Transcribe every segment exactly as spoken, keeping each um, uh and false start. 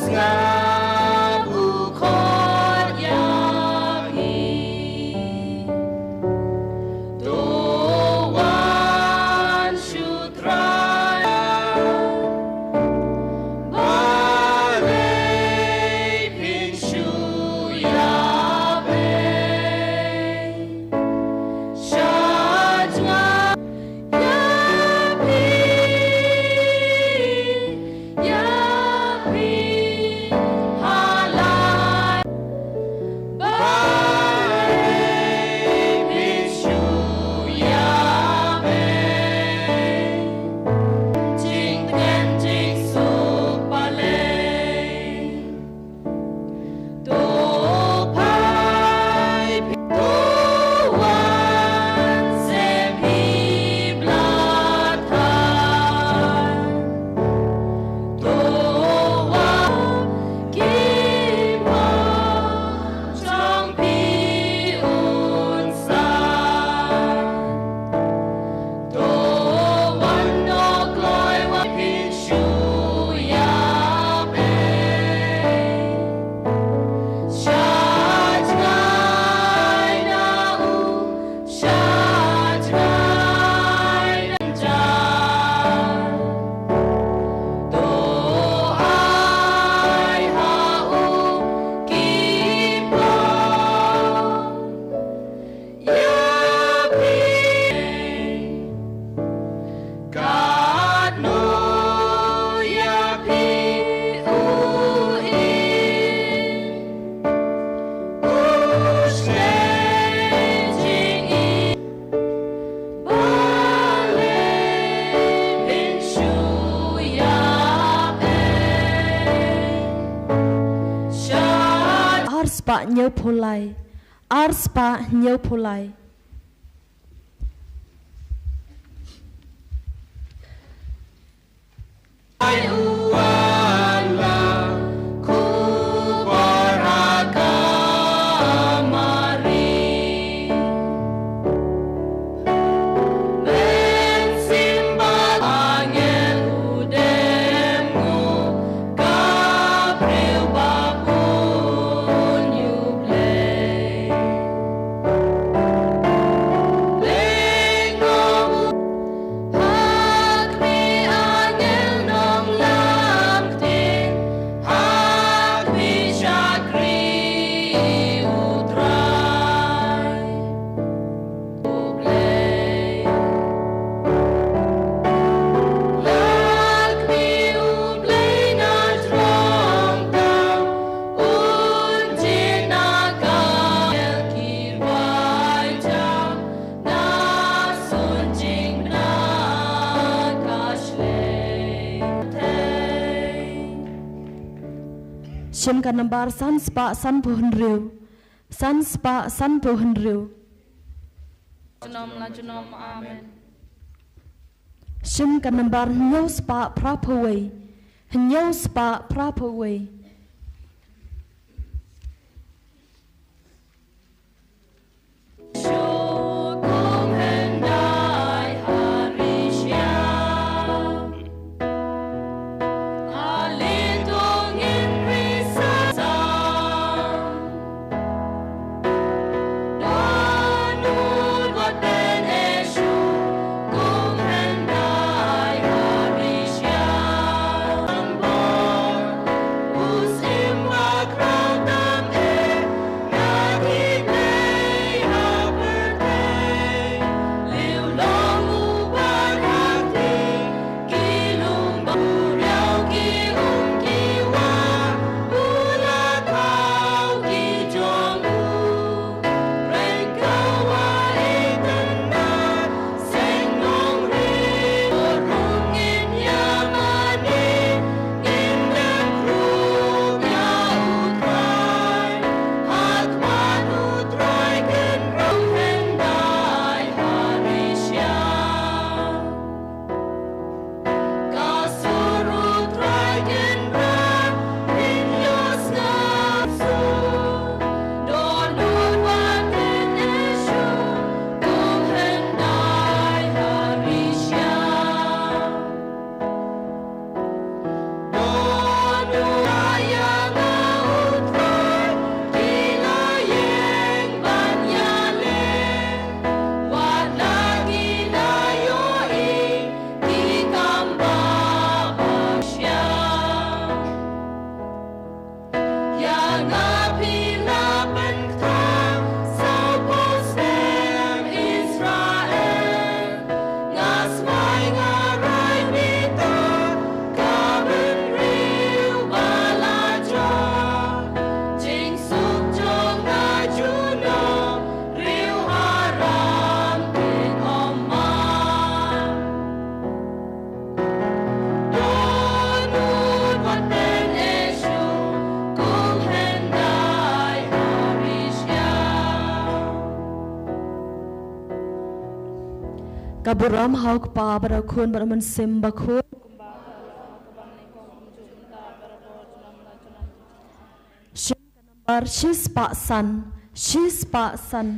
Sngap u khot ïa phi. To wan shu Trai. Balei phin shu ïapei? Sha jngai ïa phi, ïa phi ha la. Balei phi shu ïapei? Jingtngen jingsuk balei? To phai phi, to wan se phi bla than. To wan ki mo jong phi un san. To wan noh kloi wa phin shu ïapei. Sha jngai na u, sha jngai na ja. To ai ha u ki pop. Ïa phi katno ïa phi u im, u shlei jingim. Balei phin shu ïapei? Sha ar spah hynñiewphew lai. Ar spah hynñiewphew lai. Ai u wan la khubor ha ka Mari. Mynsiem bad angel u dem nguh, ka briew ba bun ïa U Blei. Leit noh ha khmih angel nonglam ktien, ha khmih shakri U Trai. U Blei. La khmih U Blei na jrong tam, un jied na ka ki rwai jam, na sun jingmyntoi ka shlei. Shim ka nambar san spah sanphew hynriew. San spah sanphew hynriew. Junom la junom, amen. Shim ka nambar hynñiew spah phraphew wei. Hynñiew spah phraphew wei. Ka burom ha u Kpa bad u Khun bad u Mynsiem Bakhuid. Shim ka nambar shispah san, shispah san.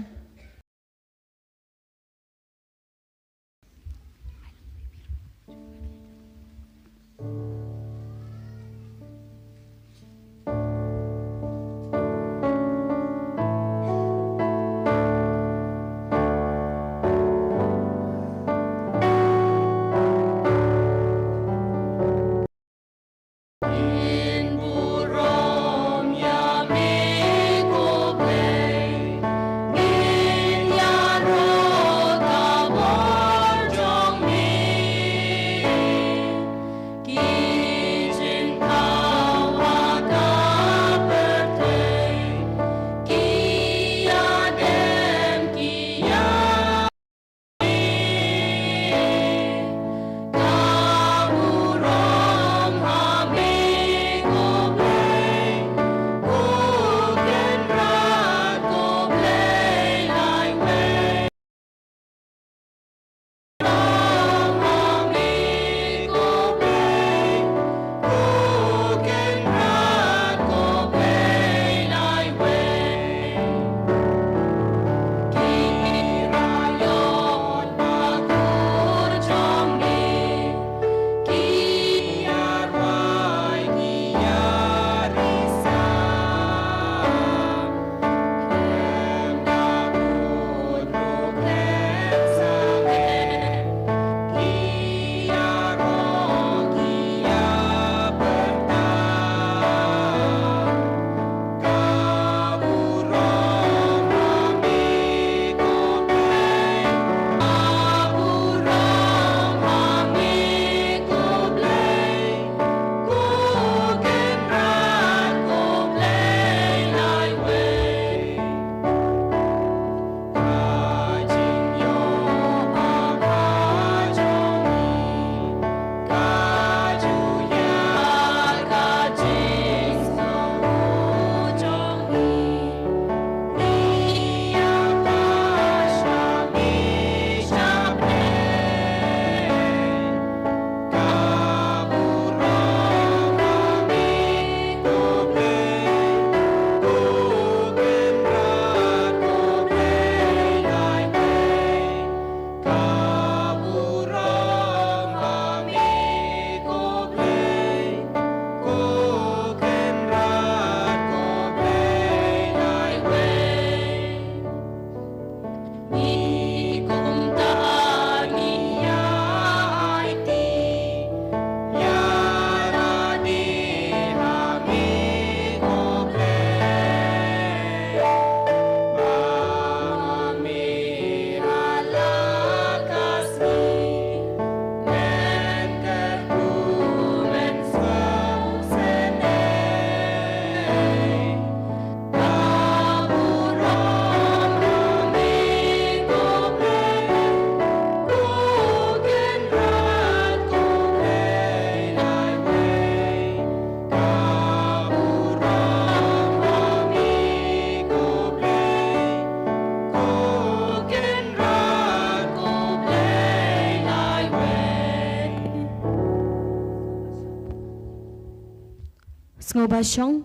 Sngewbha shong.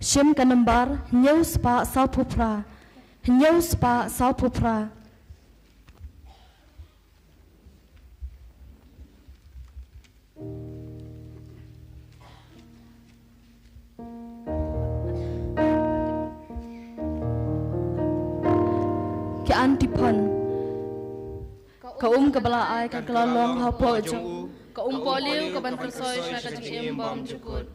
Shim ka nambar hynñiew spah sawphew phra, hynñiew spah sawphew phra. Ki antiphon. Ka um kaba la ai kan kylla long hapoh jong u. Ka um pohliew ka ban pynsoi sha ka jingim bymjukut.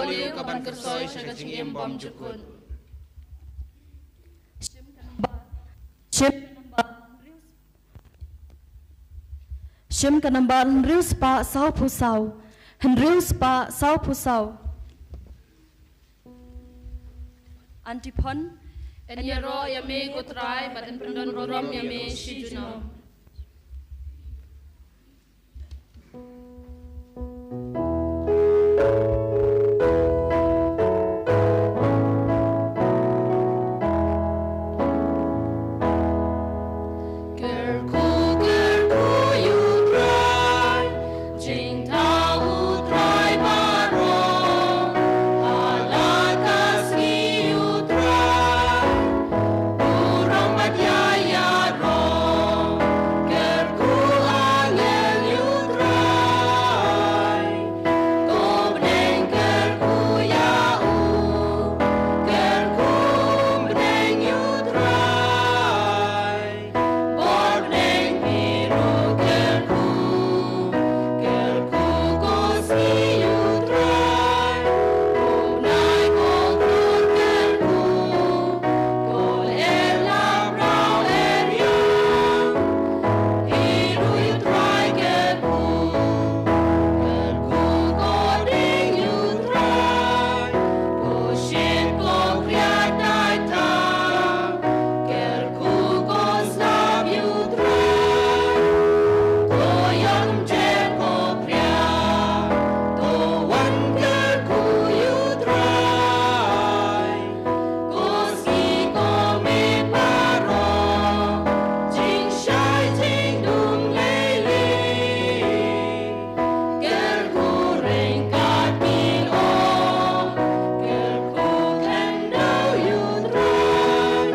Liu ka ban kyrsoi sha ka jingim bymjukut. Shim ka nambar, shim ka nambar, shim ka nambar hynriew spah sawphew saw, hynriew spah sawphew saw. Antiphon. Yn ïaroh ïa me ko Trai bad yn pyndon burom ïa me shi junom. Kyrkhu, kyrkhu ïa u Trai, jingthaw u Trai baroh, ha la ka sngi ïa u Trai, burom bad ïa ïaroh, kyrkhu angel ïa u Trai. Ko bneng kyrkhu ïa u, kyrkhu bneng ïa u Trai. Bor bneng phi ruh kyrkhu, kyrkhu ko sngi ïa u Trai. Ko bnai ko klur kyrkhu, ko lyer la mraw lyer ïa. Phi ruh ïa u Trai kyrkhu, kyrkhu ko dieng ïa u Trai, ko shit ko khriat dei tang, kyrkhu ko slap ïa u Trai, ko ïam jem ko khriat, to wan kyrkhu ïa u Trai. Ko sngi ko miet baroh, jingshai jingdum lei lei. Kyrkhu ryngkat ngi ong, kyrkhu khyndew ïa u Trai,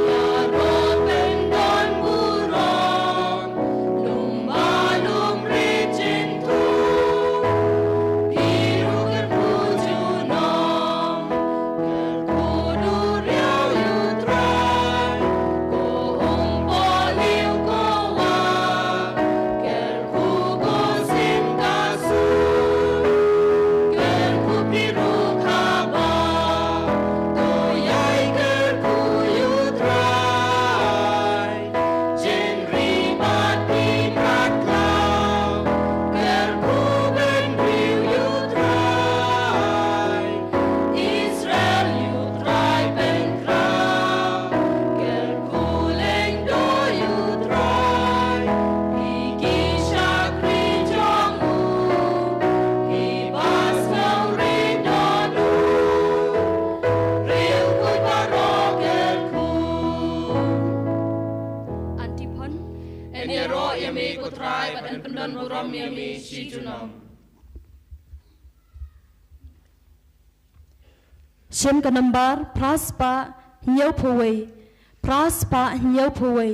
ïaroh pyndon burom. Lum ba lum rit jingthung, phi ruh kyrkhu junom, kyrkhu duriaw ïa u Trai, ko um pohliew ko wah, kyrkhu ko sim ka sur, kyrkhu phi ruh kaba, to ïai kyrkhu ïa u Trai. Jingri bad phi mrad khlaw, kyrkhu bynriew ïa u Trai. Israel ïa u Trai pynkhraw, kyrkhu lyngdoh ïa u Trai. Phi ki shakri jong u, phi ba sngewrit don u, riewkhuid baroh kyrkhu. Antiphon. Yn ïaroh ïa me ko Trai bad yn pyndon burom ïa me shi junom. Shim ka nambar phra spah hynñiewphew wei, phra spah hynñiewphew wei.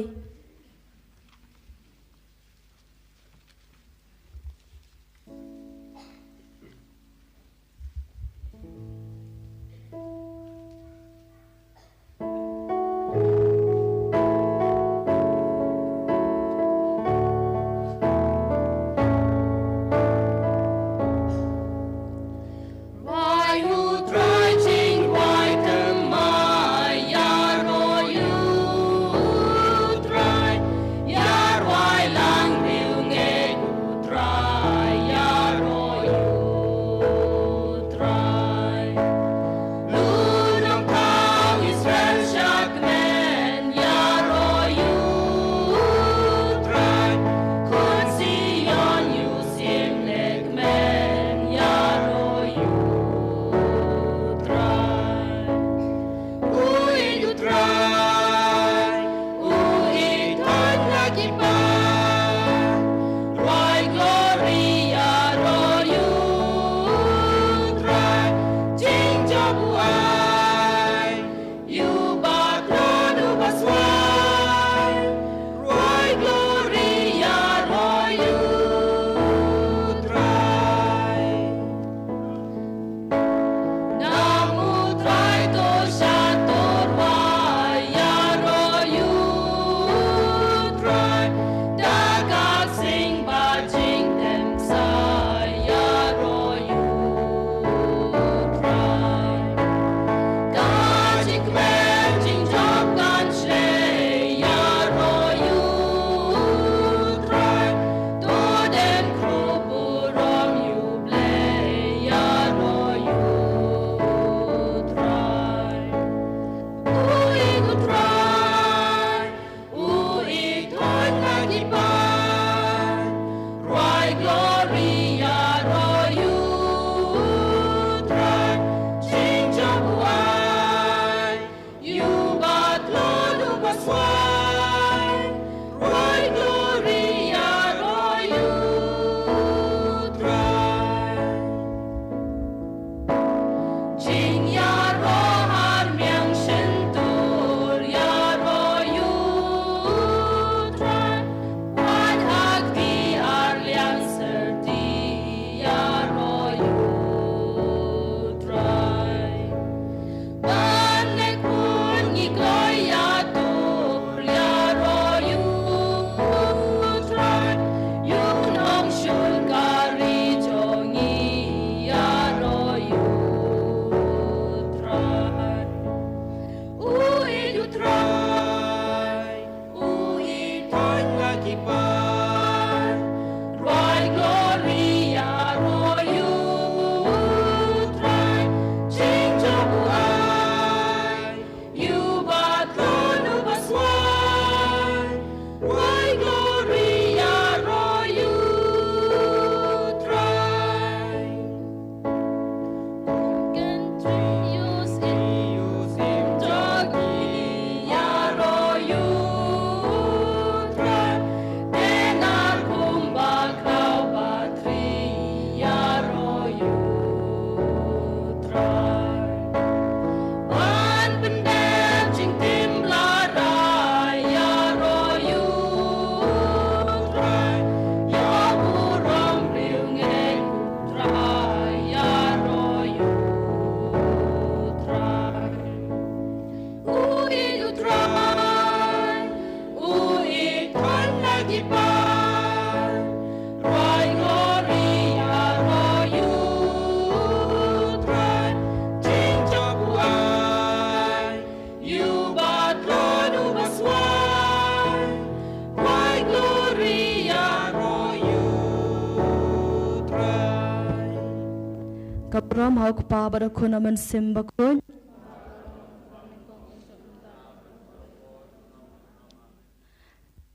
Burom ha u Kpa bad u Khun, u Mynsiem Bakhuid.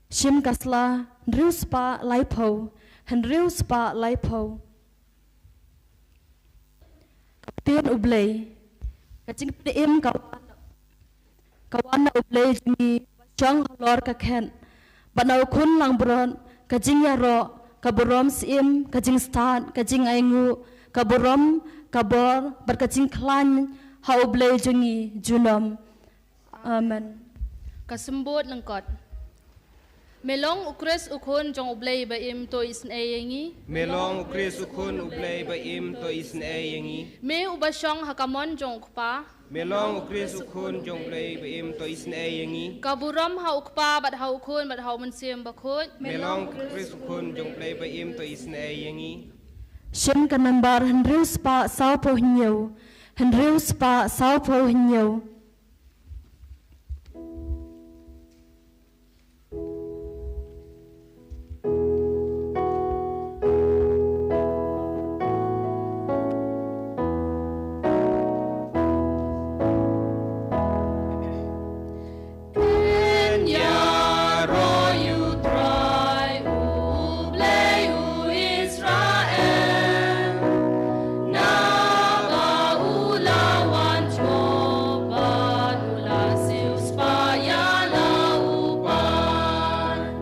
Shim ka sla, hynriew spah laiphew, hynriew spah laiphew. Ka ktien U Blei. Ka jingpynim ka wan, ka wan na U Blei jong ngi, uba shong halor ka khet, bad na U Khun langbrot, ka jingïaroh, ka burom syiem, ka jingstad, ka jingainguh, ka burom, ka bor, bad ka jingkhlaiñ ha U Blei jong ngi junom. Amen. Ka symbud lyngkot. Me long U Khrist U Khun jong U Blei ba im, to isynei ïa ngi. Me long U Khrist U Khun U Blei ba im, to isynei ïa ngi. Me uba shong ha ka mon jong U Kpa. Me long U Khrist U Khun jong U Blei ba im, to isynei ïa ngi. Ka burom ha U Kpa bad ha U Khun bad ha U Mynsiem Bakhuid. Me long U Khrist U Khun jong U Blei ba im, to isynei ïa ngi. Shim ka nambar hynriew spah sawphew hynñiew, hynriew spah sawphew hynñiew. Ïaroh ïa U Trai U Blei u Israel, naba u la wan jngoh bad u la siewspah ïa la u paid.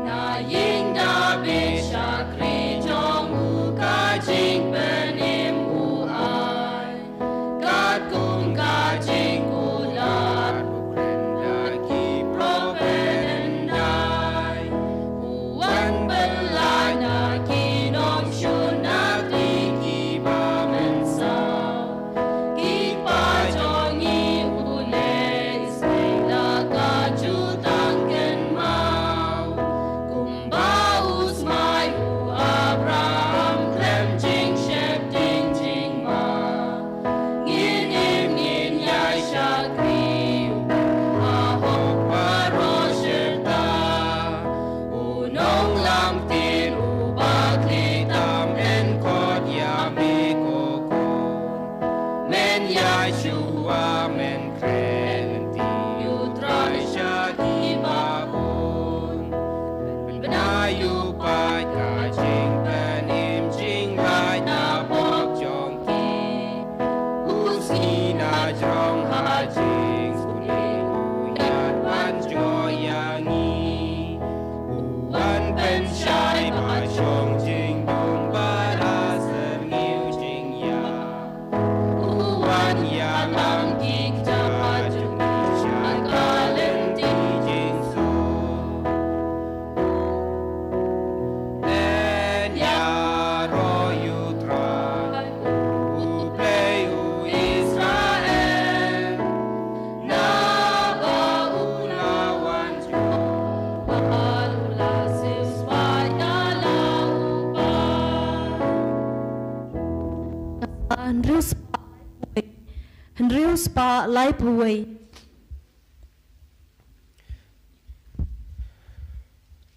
Na ïing Dabid shakri jong u ka jingpynim u ai, katkum ka jingkular u kren da ki prophet hyndai. U wan pynlait na ki nongshun na kti kiba mynsaw. Ki kpa jong ngi u leh isynei la ka jutang kynmaw. Kumba u smai u Abraham khlem jingsheptieng jingma. Ngin im ngin ïai shakri, ha hok baroh shirta. U nonglam ktien uba khleh tam, yn khot ïa me ko khun. Men ïaid shuwa men kren lynti ïa U Trai sha kiba bun. Pynbna ïa u paid ka jingpynim jinglait na pop jong ki. U sngi na jrong ha jingsngewsih u ïaid ban jngoh ïa ngi. U wan pynshai ba shong jingdum ba la syrngiew jingïap. U wan ïalam ki kjat jong ngi sha ka lynti jingsuk. Ïaroh ïa U Trai U Blei u Israel, naba u la wan jngoh bad u la siewspah ïa la u paid. Hynriew spah laiphew wei. Hynriew spah laiphew wei.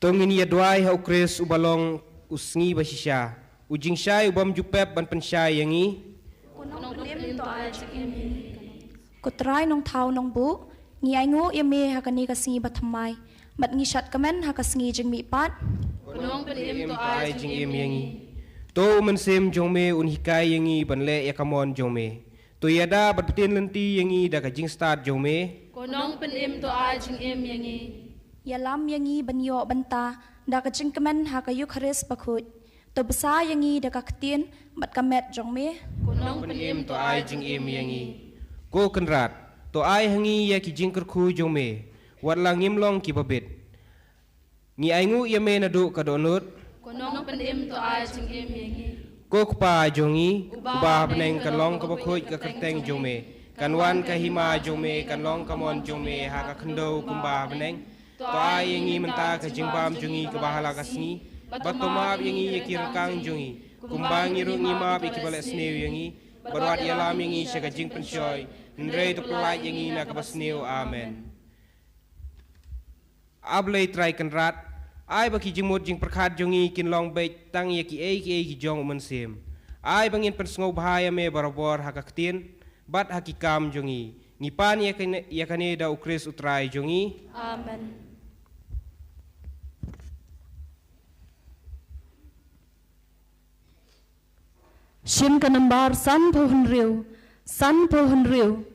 To ngin ïa duwai ha U Khrist uba long u sngi ba shisha, u jingshai u bym ju pep ban pynshai ïa ngi. Ko Nongpynim to ai jingim ïa ngi. Ko Trai Nongthaw Nongbuh, ngi ainguh ïa me ha kane ka sngi bathymmai, bad ngi shad kmen ha ka sngi jingmihpat. Ko Nongpynim to ai jingim ïa ngi. To U Mynsiem jong me un hikai ïa ngi ban leh ïa ka mon jong me. To ïada bad btin lynti ïa ngi da ka jingstad jong me. Ko Nongpynim to ai jingim ïa ngi. Ïalam ïa ngi ban ïoh bynta da ka jingkmen ha ka Eukharist bakhuid. To bsa ïa ngi da ka ktien bad ka met jong me. Ko Nongpynim to ai jingim ïa ngi. Ko Kynrad, to ai ha ngi ïa ki jingkyrkhu jong me, wat la ngim long kiba bit. Ngi ainguh ïa me naduh ka dohnud. Ko Nongpynim to ai jingim ïa ngi. Ko Kpa jong ngi, uba ha bneng, kan long kaba khuid ka kyrteng jong me. Kan wan ka hima jong me, kan long ka mon jong me ha ka khyndew kumba ha bneng. To ai ïa ngi mynta ka jingbam jong ngi kaba ha la ka sngi. Bad to map ïa ngi ïa ki ryngkang jong ngi, kumba ngi ruh ngi map ïa kiba leh sniew ïa ngi. Bad wat ïalam ïa ngi sha ka jingpynshoi, hynrei to pyllait ïa ngi na kaba sniew. Amen. A Blei Trai Kynrad, ai ba ki jingmut jingpyrkhat jong ngi kin long beit tang ïa kiei kiei ki jong U Mynsiem. Ai ba ngin pynsngewbha ïa me barabor ha ka ktien bad ha ki kam jong ngi. Ngi pan ïa kane, ïa kane da U Khrist U Trai jong ngi. Amen. Shim ka nambar sanphew hynriew, sanphew hynriew.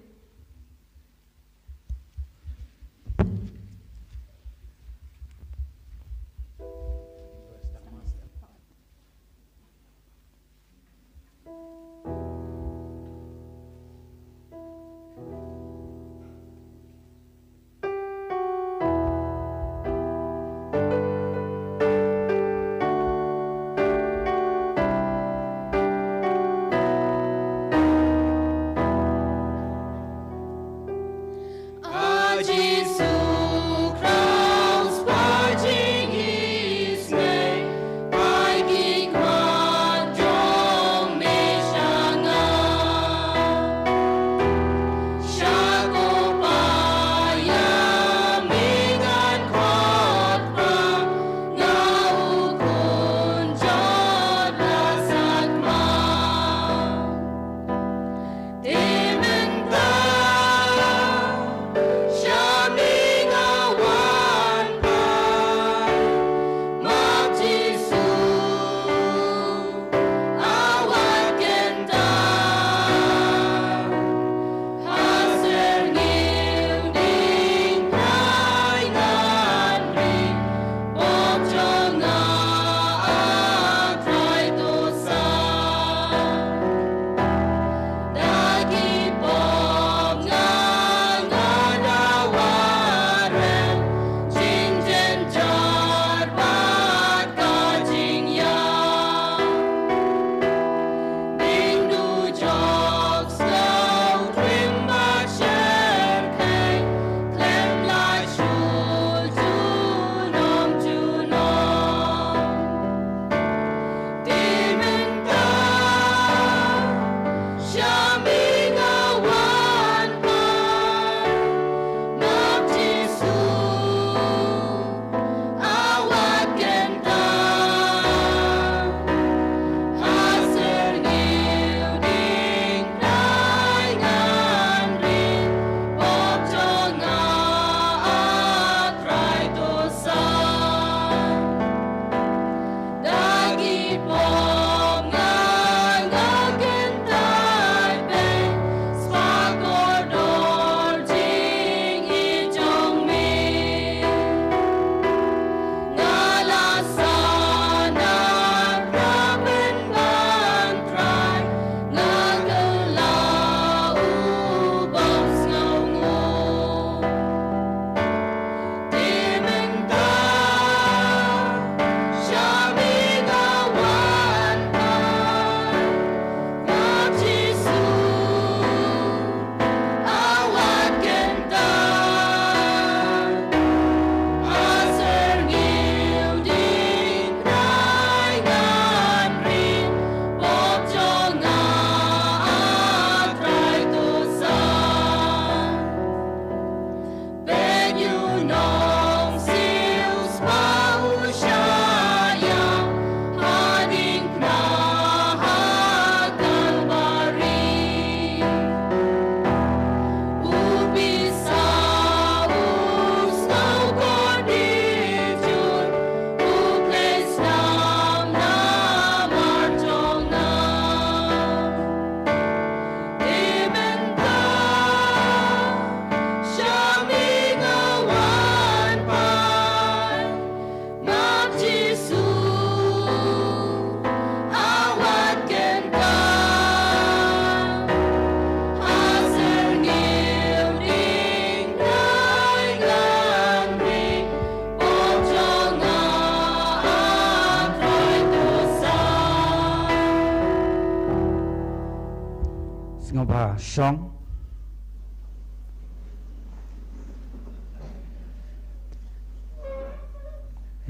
Sngewbha shong.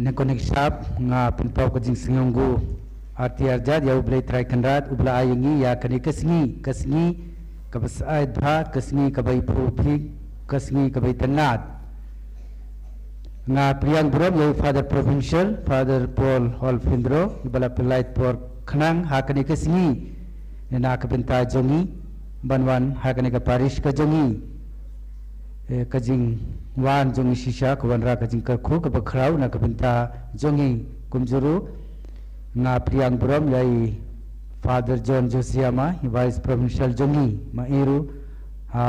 Ïa kane ka por nga pynpaw ka jingsngewnguh arti arjad ïa U Blei Trai Kynrad uba la ai ïa ngi ïa kane ka sngi, ka sngi kaba sngewbha, ka sngi kaba ïaphuh phi, ka sngi kaba itynnad. Nga pdiang burom ïa u Father Provincial, Father Paul Holfindro, uba la pynlait por khnang ha kane ka sngi na ka bynta jong ngi ban wan ha kane ka parish ka jong ngi. Eh, ka jingwan jong ngi shisha ka wanrah ka jingkyrkhu kaba khraw na ka bynta jong ngi. Kumjuh ruh nga pdiang burom ïa i Father John Josiama, i Vice Provincial jong ngi, ma i ruh ha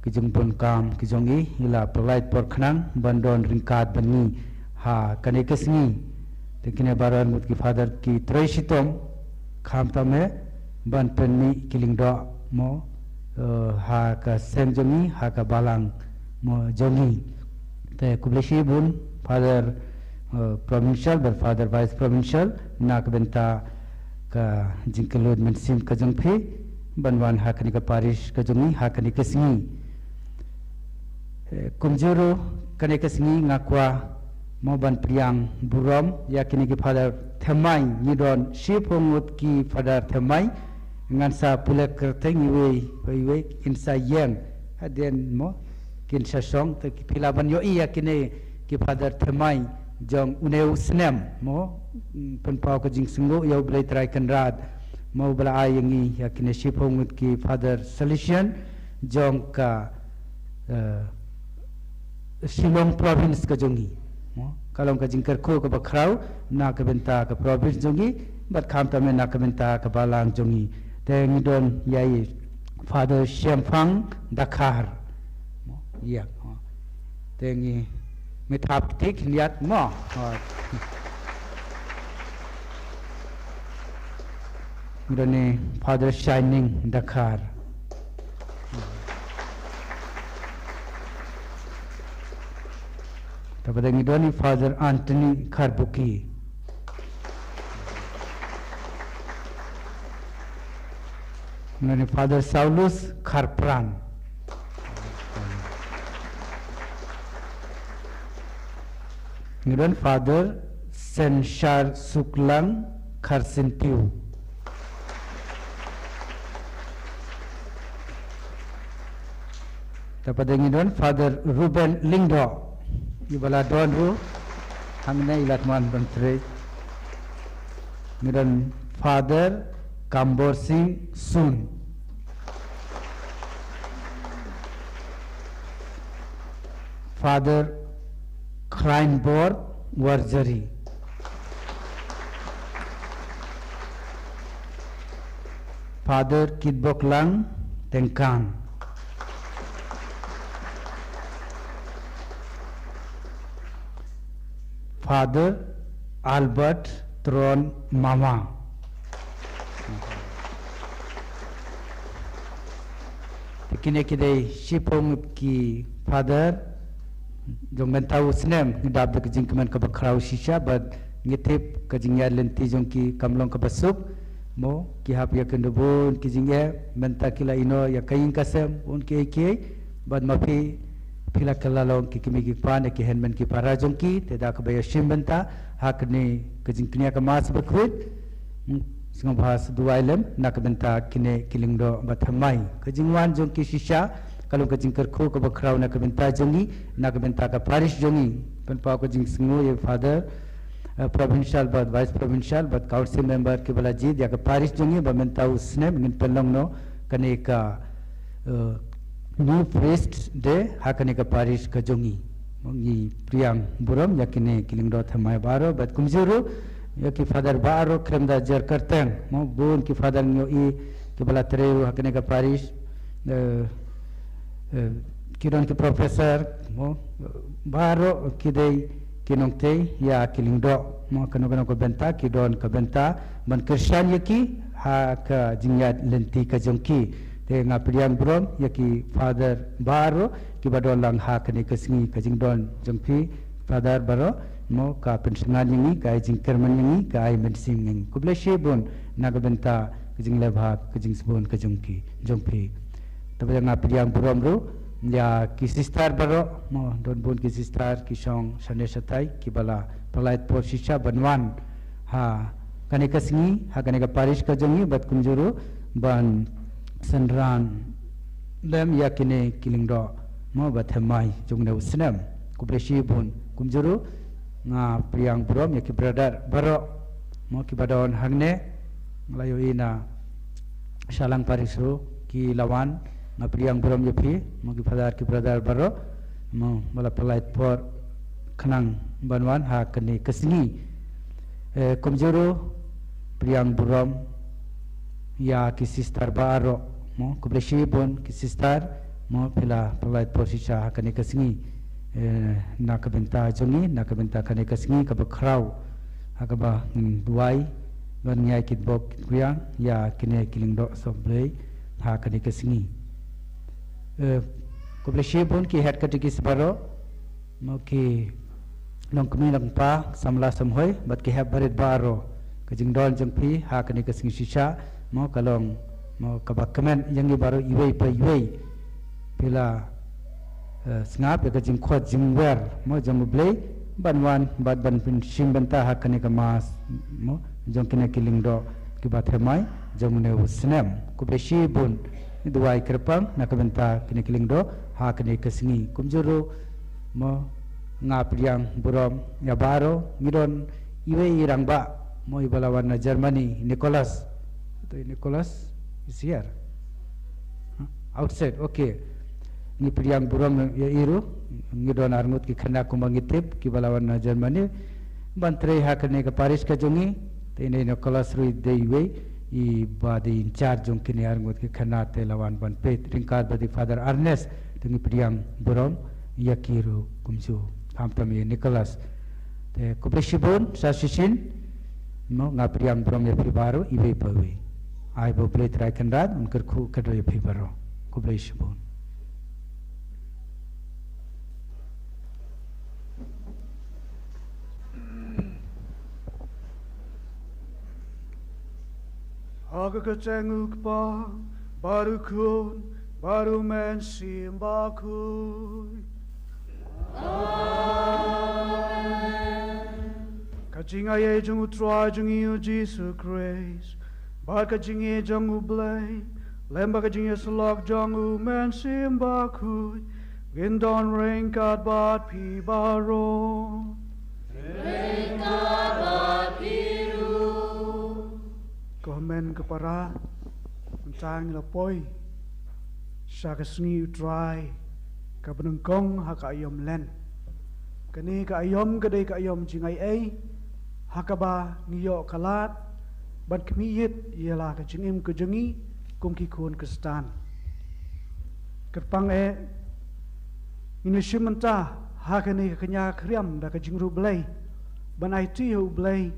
ki jingbunkam ki jong i i la pynlait por khnang ban don ryngkat bad ngi ha kane ka sngi. Te kine baroh ngut ki Father ki trei shitom, khamtam eh ban pynmih ki lyngdoh mo, eh, ha ka seng jong ngi, ha ka balang mo jong ngi. Te khublei shibun Father, eh, Provincial bad Father Vice Provincial na ka bynta ka jingkyllut mynsiem ka jong phi ban wan ha kane ka parish ka jong ngi ha kane ka sngi. Eh, kumjuh ruh kane ka sngi nga kwah mo ban pdiang burom ïa kine ki Father thymmai. Ngi don shiphew ngut ki Father thymmai. Ngan sa pule kyrteng iwei pa iwei, kin sa ïeng hadien mo kin sa shong. Te ki phi lah ban ïohi ïa kine ki Father thymmai jong une u snem mo, mm, pynpaw ka jingsngewnguh ïa U Blei Trai Kynrad mo ba la ai ïa ngi ïa kine shiphew ngut ki Father Salesian jong ka, eh, Shillong Province ka jong ngi. Mo, ka long ka jingkyrkhu kaba khraw na ka bynta ka province jong ngi bad khamtam eh na ka bynta ka balang jong ngi. Te ngi don ïa i Father Shemphang Dkhar. Mo, ïa, mo. Te ngi, ngi thap kti khyndiat mo. Mo. Ngi don i Father Shining Dkhar. Te pat ngi don i Father Anthony Kharbuki. Ngi don i Father Saulus Kharpran. Ngi don Father Senshar Suklang Kharsyntiew. Te pat ngi don Father Ruben Lyngdoh. Iba la don ruh hangne i la tman ban trei. Ngi don Father Kambor Singh Sun. Father Kleinbor Warjari. Father Kitboklang Tengkan. Father Albert Tron Mama. Te kine ki dei shiphew ngut ki Father jong mynta u snem. Ngi dap da ka jingkmen kaba khraw shisha bad ngi tip ka jingïaid lynti jong ki kam long kaba suk. Mo, ki hap ïakynduh bun ki jingeh, mynta ki la ïehnoh ïa ka ïing ka sem, bun kiei kiei. Bad ma phi, phi la kylla long ki kmie ki kpa ne ki hynmen ki para jong ki. Te da kaba ïashim bynta ha kane ka jingkñia ka Mass bakhuid, sngewbha sa duwai lem na ka bynta kine ki lyngdoh ba thymmai. Ka jingwan jong ki shisha ka long ka jingkyrkhu kaba khraw na ka bynta jong ngi, na ka bynta ka parish jong ngi. Pynpaw ka jingsngew ïa Father, eh, Provincial bad Vice Provincial bad Council Member kiba la jied ïa ka parish jong ngi ba mynta u snem ngin pynlong noh kane ka, eh, New Priest Day ha kane ka parish ka jong ngi. Ngi pdiang burom ïa kine ki lyngdoh thymmai baroh bad kumjuh ruh ïa ki Father baroh khlem da jer kyrteng. Mo, bun ki Father ngi ïohi kiba la trei ruh ha kane ka parish. Eh, eh, ki don ki professor, mo, baroh ki dei ki nongtei ïa ki lyngdoh. Mo, kano kano ka bynta ki don ka bynta ban kyrshan ïa ki ha ka jingïaid lynti ka jong ki. Te nga pdiang burom ïa ki Father baroh kiba don lang ha kane ka sngi. Ka jingdon jong phi Father baroh, mo, ka pynsngew ïa ngi, ka ai jingkyrmen ïa ngi, ka ai mynsiem ïa ngi. Khublei shibun na ka bynta ka jingleh bha, ka jingsbun ka jong ki, jong phi. Te ba ïa nga pdiang burom ruh ïa ki sister baroh, mo, don bun ki sister ki shong shane shatai kiba la pynlait por shisha ban wan ha kane ka sngi ha kane ka parish ka jong ngi bad kumjuh ruh ban synran lem ïa kine ki lyngdoh, mo, ba thymmai jong une u snem. Khublei shibun. Kumjuh ruh nga pdiang burom ïa ki brother baroh, mo, kiba don hangne. Nga la ïohi na Shalang Parish ruh ki la wan, nga pdiang burom ïa phi, mo ki father ki brother baroh, mo ba la pynlait por khnang ban wan ha kane ka sngi. Eh, kumjuh ruh pdiang burom ïa ki sister baroh, mo khublei shibun ki sister, mo phi la pynlait por shisha ha kane ka sngi. Eh, na ka bynta jong ngi, na ka bynta kane ka sngi kaba khraw, ha kaba ngin duwai, ban ïai kitbok kitrwiang ïa kine ki lyngdoh sohblei ha kane ka sngi. Eh, khublei shibun ki head catechists baroh, mo ki longkmie longkpa, samla samhoi bad ki hep barit baroh. Ka jingdon jong phi ha kane ka sngi shisha, mo ka long, mo kaba kmen ïa ngi baroh iwei pa iwei. Phi la, eh, sngap ïa ka jingkhot jingwer, mo jong U Blei, ban wan bad ban pynshim bynta ha kane ka mass, mo jong kine ki lyngdoh kiba thymmai jong une u snem. Khublei shibun, duwai kyrpang na ka bynta kine ki lyngdoh ha kane ka sngi. Kumjuh ruh, mo nga pdiang burom ïa baroh, ngi don iwei i rangbah, mo iba la wan na Germany, Nicholas. To Nicholas is here. Huh? Outside, okay. Ngi pdiang burom ïa i ruh, ngi don arngut ki khynnah kumba ngi tip, kiba la wan na Germany ban trei ha kane ka parish ka jong ngi. Te ine Nicholas ruh i dei iwei iba dei in charge jong kine arngut ki khynnah, te la wan ban peit ryngkat bad i Father Ernest. Te ngi pdiang burom ïa ki ruh kumjuh, khamtam ïa Nicholas. Te khublei shibun sa shisien, mo nga pdiang burom ïa phi baroh iwei pa iwei. Ai ba U Blei Trai Kynrad un kyrkhu kyrdoh ïa phi baroh. Khublei shibun. Ha ka kyrteng U Kpa, bad U Khun, bad U Mynsiem Bakhuid. Amen. Ka jingaiei jong U Trai jong ngi U Jisu Khrist, bad ka jingïeit jong U Blei, lem bad ka jingïasyllok jong U Mynsiem Bakhuid, kin don ryngkat bad phi baroh. Ryngkat bad phi ruh. Ko hynmen ko para, mynta ngi la poi sha ka sngi U Trai kaba nyngkong ha ka aïom Lent. Kane ka aïom ka dei ka aïom jingaiei, ha kaba ngi ïoh ka lad ban khmih ïit ïa la ka jingim ka jong ngi kum ki khun Khristan. Kyrpang eh, ngin ïa shim bynta ha kane ka kñia khriam da ka jingïaroh Blei, ban aiti ha U Blei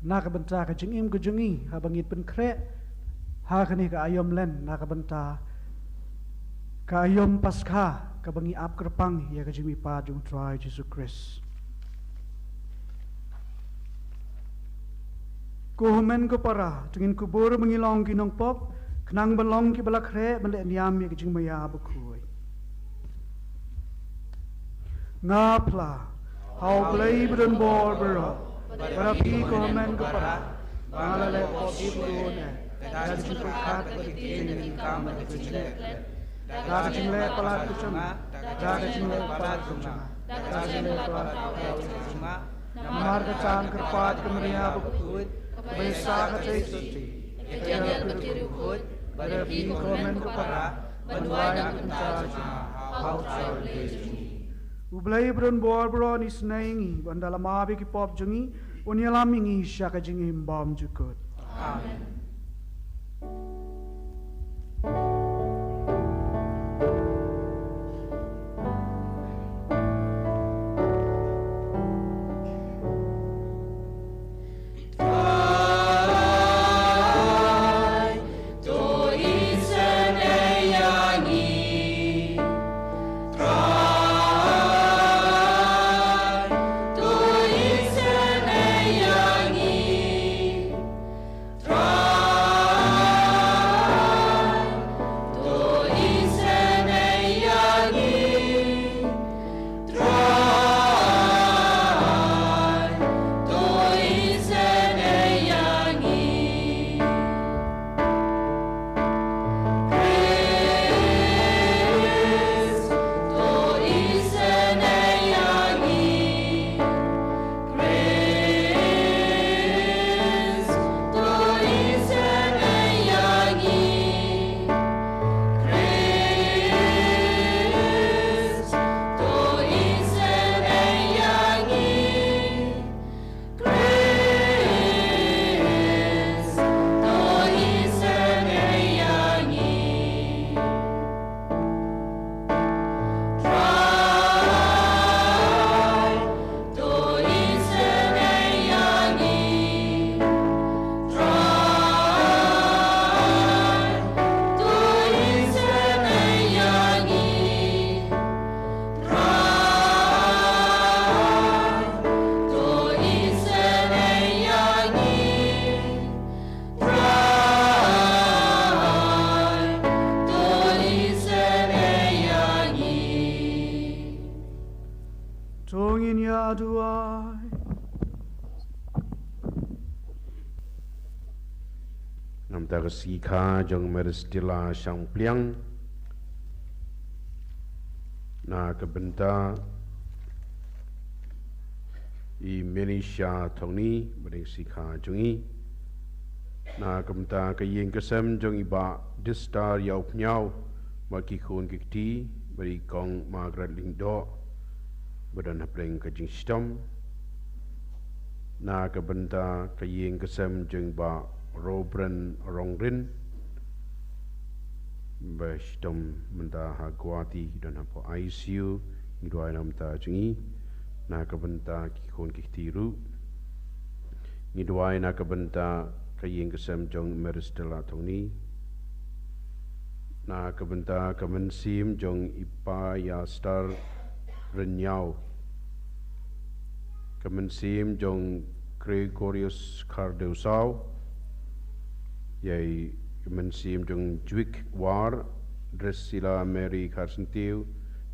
na ka bynta ka jingim ka jong ngi, haba ngin pynkhreh ha kane ka aïom Lent na ka bynta ka aïom Paskha, kaba ngi ap kyrpang ïa ka jingmihpat jong U Trai Jisu Khrist. Ko hynmen ko para, to ngin kubur ba ngi long ki nongpop, khnang ban long kiba la khreh ban leh niam ïa ka jingmaïa bakhuid. Nga phla ha U Blei badonbor baroh, bad ha phi ko hynmen ko para, ba nga la leh pop shibun eh, da ka jingpyrkhat, da ka jingïaid, da ka jingkam, da ka jingleh klet, da ka jingleh palat ka jong nga, da ka jingleh palat ka jong nga, da ka jingleh palat ka jong nga. Namar kata nga kyrpad ïa ka Maria bakhuid, kaba sah ka jingïeit, ïa ka Jingïaid ka Jingkhuid, bad ïa phi ko hynmen ko para, ban duwai na ka bynta jong nga ha U Trai U Blei jong ngi. U Blei badonbor baroh un isynei ïa ngi, bad ynda la map ïa ki pop jong ngi, un ïalam ïa ngi sha ka jingim bymjukut. Amen. Aduai. Namta ka sngi kha jong Mary Stella Shangpliang. Na ka bynta i Menisha Thongni, ba dei ka sngi kha jong i. Na ka bynta ka ïing ka sem jong i Bah Distar Ïawphniaw, bad ki khun ki kti, bad i Kong Margaret Lyngdoh, ba don hapdeng ka jingshitom. Na ka bynta ka ïing ka sem jong i Bah Robren Rongrin, ba shitom mynta ha Guwahati, don hapoh I C U, ngi duwai na ka bynta jong i, na ka bynta ki khun ki kti ruh. Ngi duwai na ka bynta ka ïing ka sem jong Mary Stella Thongni. Na ka bynta ka mynsiem jong i Pa Ïastar Rynñiaw. Ka mynsiem jong Gregorius Khardewsaw. Ïa i mynsiem jong Jwik War, Drusilla Mary Kharsyntiew,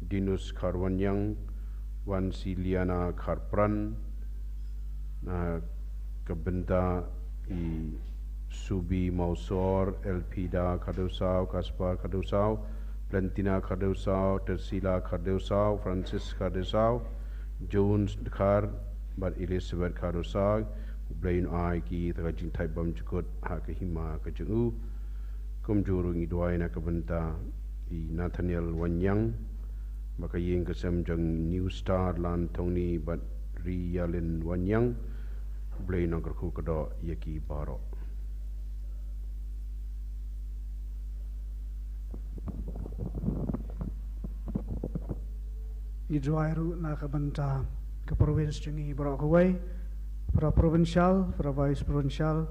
Dinus Kharwanñiang, Wansiliana Kharpran, na ka bynta i Subi Mawsor, Elpida Khardewsaw, Kaspar Khardewsaw, Valentina Khardewsaw, Tersila Khardewsaw, Francis Khardewsaw, Jones Dkhar, bad Elizabeth Khardewsaw, U Blei un ai ki ïa ka jingthait bymjukut ha ka hima ka jong u. Kumjuh ruh ngi duwai na ka bynta i Nathaniel Wanñiang, bad ka ïing ka sem jong New Star Lan Thongni bad Ri Ïalin Wanñiang, U Blei un nang kyrkhu kyrdoh ïa ki baroh. Ngi duwai ruh na ka bynta ka province jong ngi baroh kawei, para provincial, para vice provincial,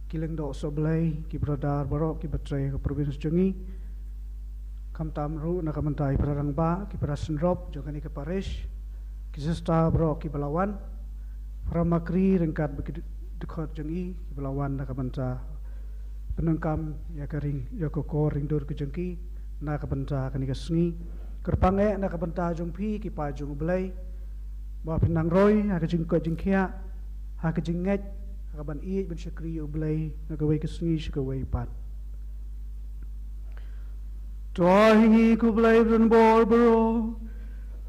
ki lyngdoh sohblei, ki brother baroh kiba trei ka province jong ngi. Khamtam ruh na ka bynta i para rangbah, ki para synrop jong kane ka parish, ki sister baroh kiba la wan, para makri ryngkat bad ki dkhot jong i kiba la wan na ka bynta pyndonkam ïa ka ring, ïa ka kor ringdur ka jong ki na ka bynta kane ka sngi. Kyrpang eh na ka bynta jong phi ki paid jong U Blei, ba phin nang roi ha ka jingkoit jingkhiah, ha ka jingngeit, ha ka ban ïeit ban shakri ïa U Blei na kawei ka sngi sha kawei pat. To ai ngi ko Blei ba don bor baroh,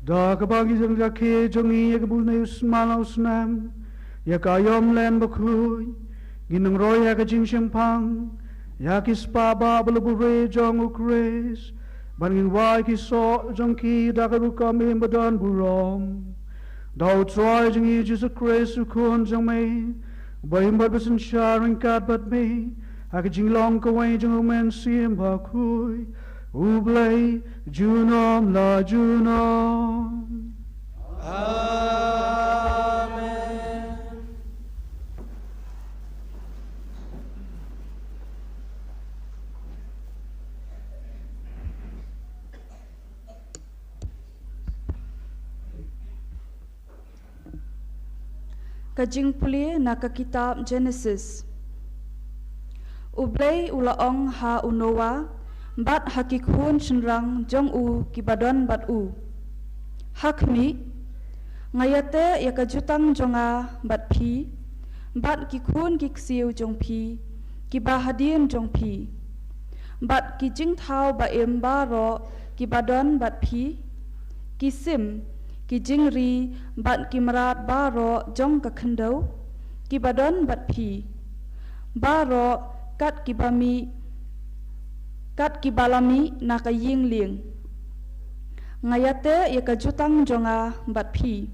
da kaba ngi jingrakhe jong ngi ïa ka bun u snem, ïa ka ïom len bakhuid, ngin nang roi ïa ka jingshemphang ïa ki spah bah ba la buhrieh jong U Khrist, bad ngin wai ki soh jong ki da ka rukom im ba don burom. Da U Trai jong ngi Jisu Khrist U Khun jong me, ba im bad ba synshar ryngkat bad me ha ka jinglong kawei jong U Mynsiem Bakhuid, U Blei junom la junom. Amen. Ka jingpule na ka kitab Genesis. U Blei u la ong ha u Noah bad ha ki khun shynrang jong u kiba don bad u, ha khmih, nga ïateh ïa ka jutang jong nga bad phi, bad ki khun ki ksiew jong phi kiba hadien jong phi, bad ki jingthaw ba im baroh kiba don bad phi, ki sim, ki jingri, bad ki mrad baroh jong ka khyndew kiba don bad phi, baroh kat kiba mih, kat kiba la mih na ka ïing lieng. Nga ïateh ïa ka jutang jong nga bad phi,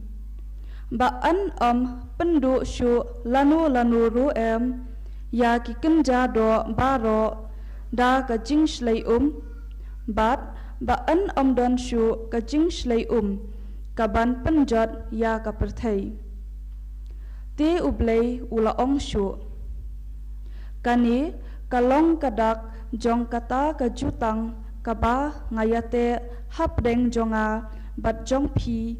ba yn ym pynduh shuh lano lano ruh em ïa ki kynja doh baroh da ka jingshlei um, bad ba yn ym don shuh ka jingshlei um ka ban pynjot ïa ka pyrthei. Te U Blei u la ong shuh, kane ka long ka dak jong kata ka jutang kaba nga ïateh hapdeng jong nga bad jong phi,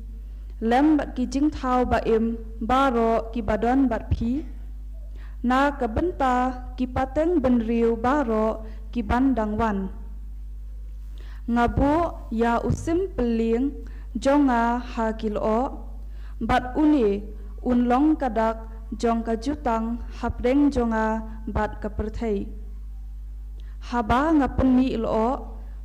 lem bad ki jingthaw ba im baroh kiba don bad phi, na ka bynta ki pateng bynriew baroh ki ban dang wan. Nga buh ïa u sim pyllieng jong nga ha ki lyoh, Bad une un long ka dak jong ka jutang hapdeng jong nga bad ka pyrthei. Haba nga pynmih lyoh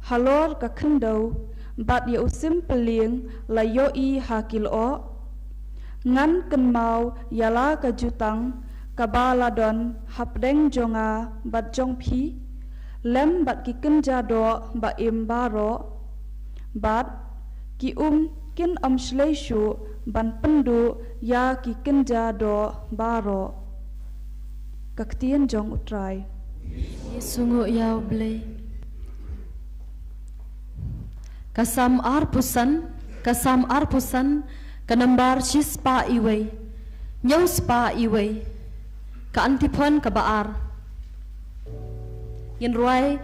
halor ka khyndew, bad ïa u sim pyllieng la ïohi ha ki lyoh, ngan kynmaw ïa la ka jutang kaba la don hapdeng jong nga bad jong phi, lem bad ki kynja doh ba im baroh, bad ki um kin ym shlei shuh ban pynduh ïa ki kynja doh baroh. Ka ktien jong U Trai. Ïa sngew ïa U Blei. Ka Salm arphew san, ka Salm arphew san, ka nambar shispah iwei, hynñiew spah iwei, ka antiphon kaba ar. Ngin rwai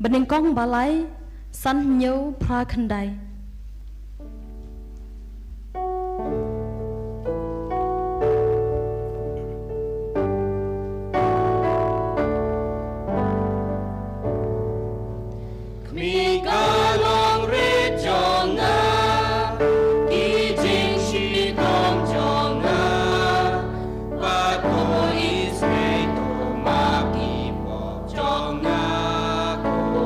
banyngkong ba lai, san, hynñiew, phra, khyndai. Khmih, ka long rit jong nga, ki jingshitom jong nga, bad to isynei to ma ki pop jong nga, ko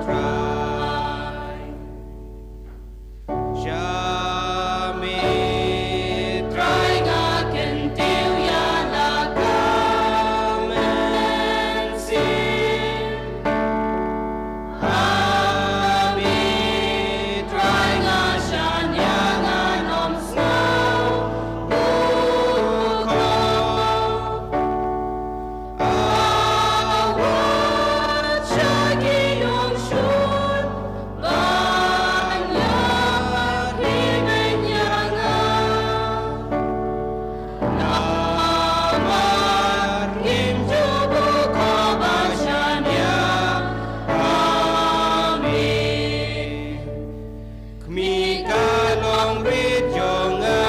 Trai. Sha me Trai nga kyntiew ïa la ka mynsiem. Ha me Trai nga shaniah, ngan ym sngew u khop. Khmih, ka long rit jong nga,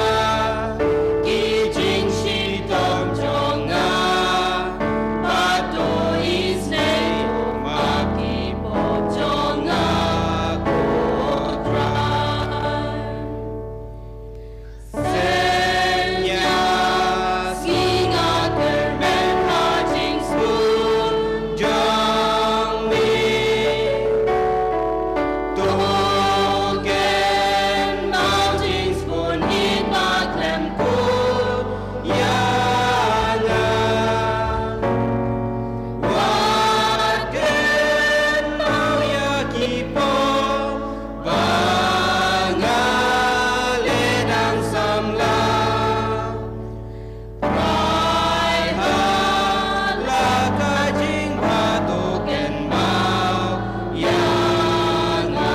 ki jingshitom jong nga, bad to isynei to ma ki pop jong nga, ko Trai. Synñia sngi nga kyrmen ha jingsbun jong me. To kynmaw jingsbun ïeit ba khlem kut ïa nga. Wat kynmaw ïa ki pop ba nga leh dang samla. Trai, ha la ka jingbha to kynmaw ïa nga.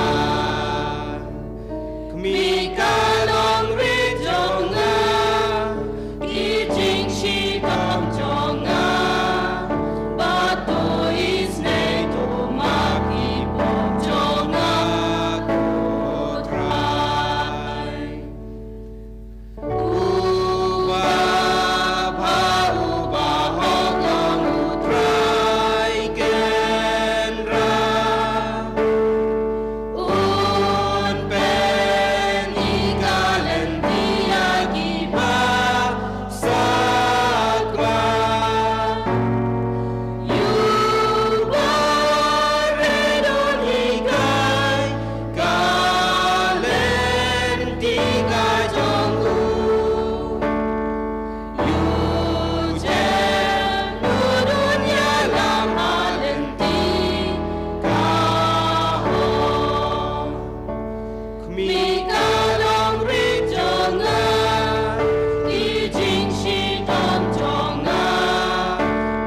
Khmih, ka long rit jong nga, ki jingshitom jong nga, bad to isynei to ma ki pop jong nga, ko Trai. U babha, u bahok long U Trai Kynrad. Un pynhikai lynti ïa kiba sakma. Ïa u barit un hikai ka lynti ka jong u. Ïa u jem un ïalam ha lynti ka hok. Khmih, ka long rit jong nga, ki jingshitom jong nga,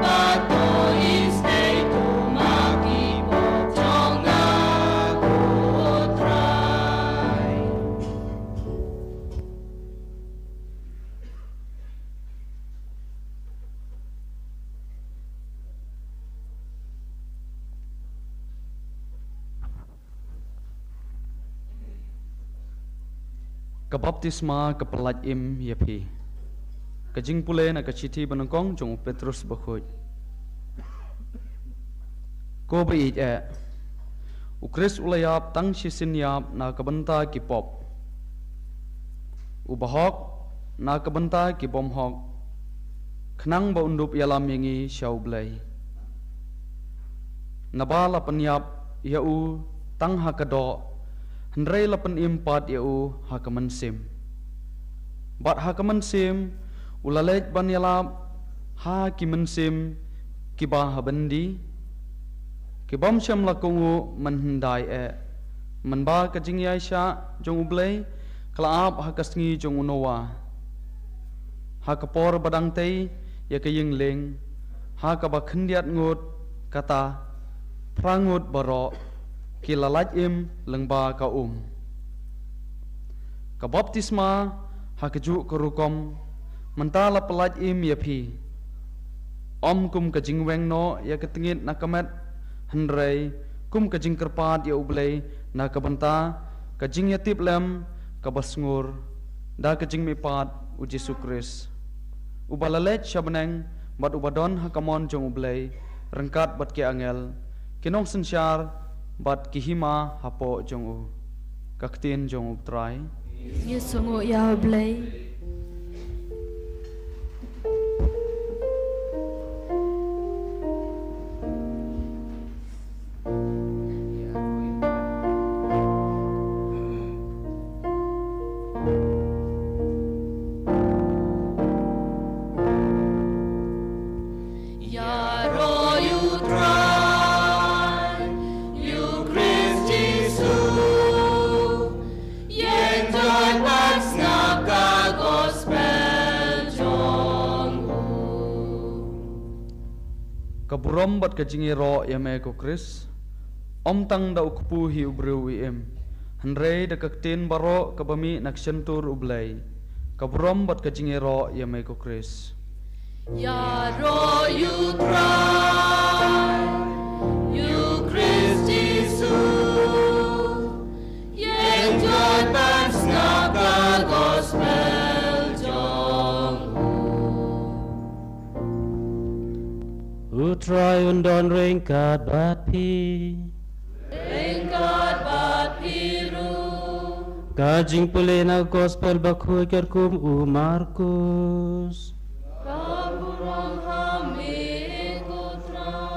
bad to isynei to ma ki pop jong nga, ko Trai. Ka baptisma ka pyllait im ïa phi. Ka jingpule na ka shithi banyngkong jong u Petrus bakhuid. Ko ba ïeit eh, u Khrist u la ïap tang shisien ïap na ka bynta ki pop. U bahok, na ka bynta ki bymhok, khnang ba un dup ïalam ïa ngi sha U Blei. Naba la pynïap ïa u tang ha ka doh, hynrei la pynim pat ïa u ha ka mynsiem. Bad ha ka mynsiem u la leit ban ïalap ha ki mynsiem kiba ha byndi, ki bym shym la kohnguh mynhyndai eh, mynba ka jingïaishah jong U Blei ka la ap ha ka sngi jong u Noah. Ha ka por ba dang tei ïa ka ïing lieng, ha kaba khyndiat ngut, kata phra ngut baroh ki la lait im lyngba ka um. Ka baptisma ha kajuh ka rukom mynta la pyllait im ïa phi, ym kum ka jingweng noh ïa ka tngit na ka met, hynrei kum ka jingkyrpad ïa U Blei na ka bynta ka jingïatiplem kaba sngur da ka jingmihpat U Jisu Khrist, uba la leit sha bneng bad uba don ha ka mon jong U Blei ryngkat bad ki angel, ki nongsynshar bad ki hima hapoh jong u. Ka ktien jong U Trai. Ngi sngewnguh ïa U Blei. Ïaroh ïa U Trai, ïa U Khrist Jisu, ïeng joit ban sngap ka gospel jong u. Ka burom bad ka jingïaroh ïa me ko Khrist, ym tang da u kpu hi u briew u im, hynrei da ka ktien baroh kaba mih na ka shyntur U Blei, ka burom bad ka jingïaroh ïa me ko Khrist. Ïaroh ïa U Trai, ïa U Khrist Jisu, ïeng joit ban sngap ka gospel jong u. U Trai un don ryngkat bad phi. Ryngkat bad phi ruh. Ka jingpule na gospel bakhuid katkum u Markus. Ka burom ha me ko Trai.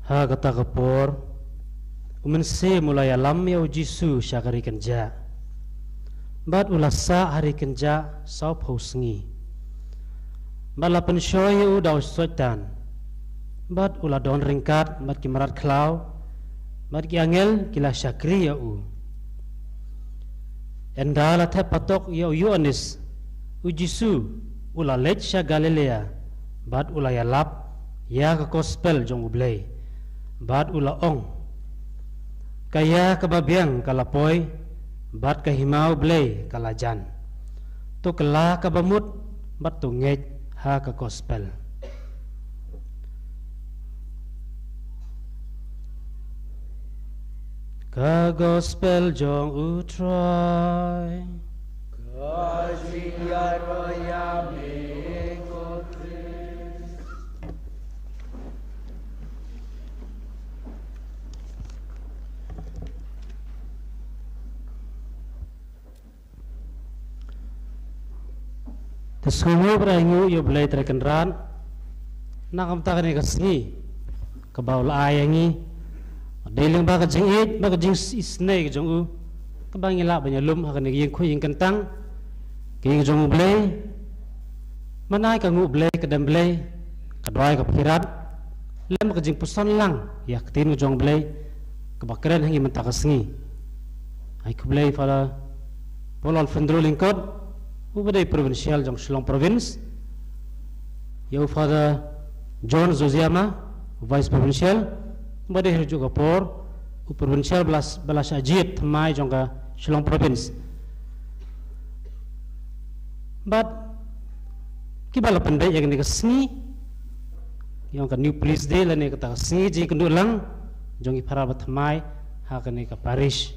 Ha kata ka por, u Mynsiem u la ïalam ïa u Jisu sha ka ri kynjah. Bad u la sah ha ri kynjah sawphew sngi. Bad la pynshoi ïa u da u Soitan. Bad u la don ryngkat bad ki mrad khlaw, bad ki angel ki la shakri ïa u. Ynda la thep patok ïa u Ïoannis, u Jisu u la leit sha Galilea, bad u la ïalap ïa ka gospel jong U Blei, bad u la ong: Ka ïa kaba biang ka la poi, bad ka hima U Blei ka la jan. To kylla kaba mut, bad to ngeit ha ka gospel. Ka gospel jong U Trai. Ka jingïaroh ïa me ko Khrist. Te sngewnguh bad ainguh ïa U Blei Trai Kynrad na ka bynta kane ka sngi kaba u la ai ïa ngi, dei lyngba ka jingïeit bad ka jingisynei ka jong u, kaba ngi lah ban ïalum ha kane ka ïing khuid ïing kyntang, ka ïing jong U Blei. Mynta ka nguh Blei, ka dem Blei, ka duwai ka pyrkhat lem ka jingpuson lang ïa ka ktien ka jong U Blei kaba kren ha ngi mynta ka sngi. Ai khublei Father Paul Alfindro Lyngkot, uba dei provincial jong Shillong Province, ïa u Father John Zosiama, u vice provincial, uba dei ha juh ka por u provincial ba la, ba la shah jied thymmai jong ka Shillong Province. Bad kiba la pynbeit ïa kane ka sngi, ïa ka New Police Day lane kata ka sngi jingïakynduh lang jong ki para ba thymmai ha kane ka parish.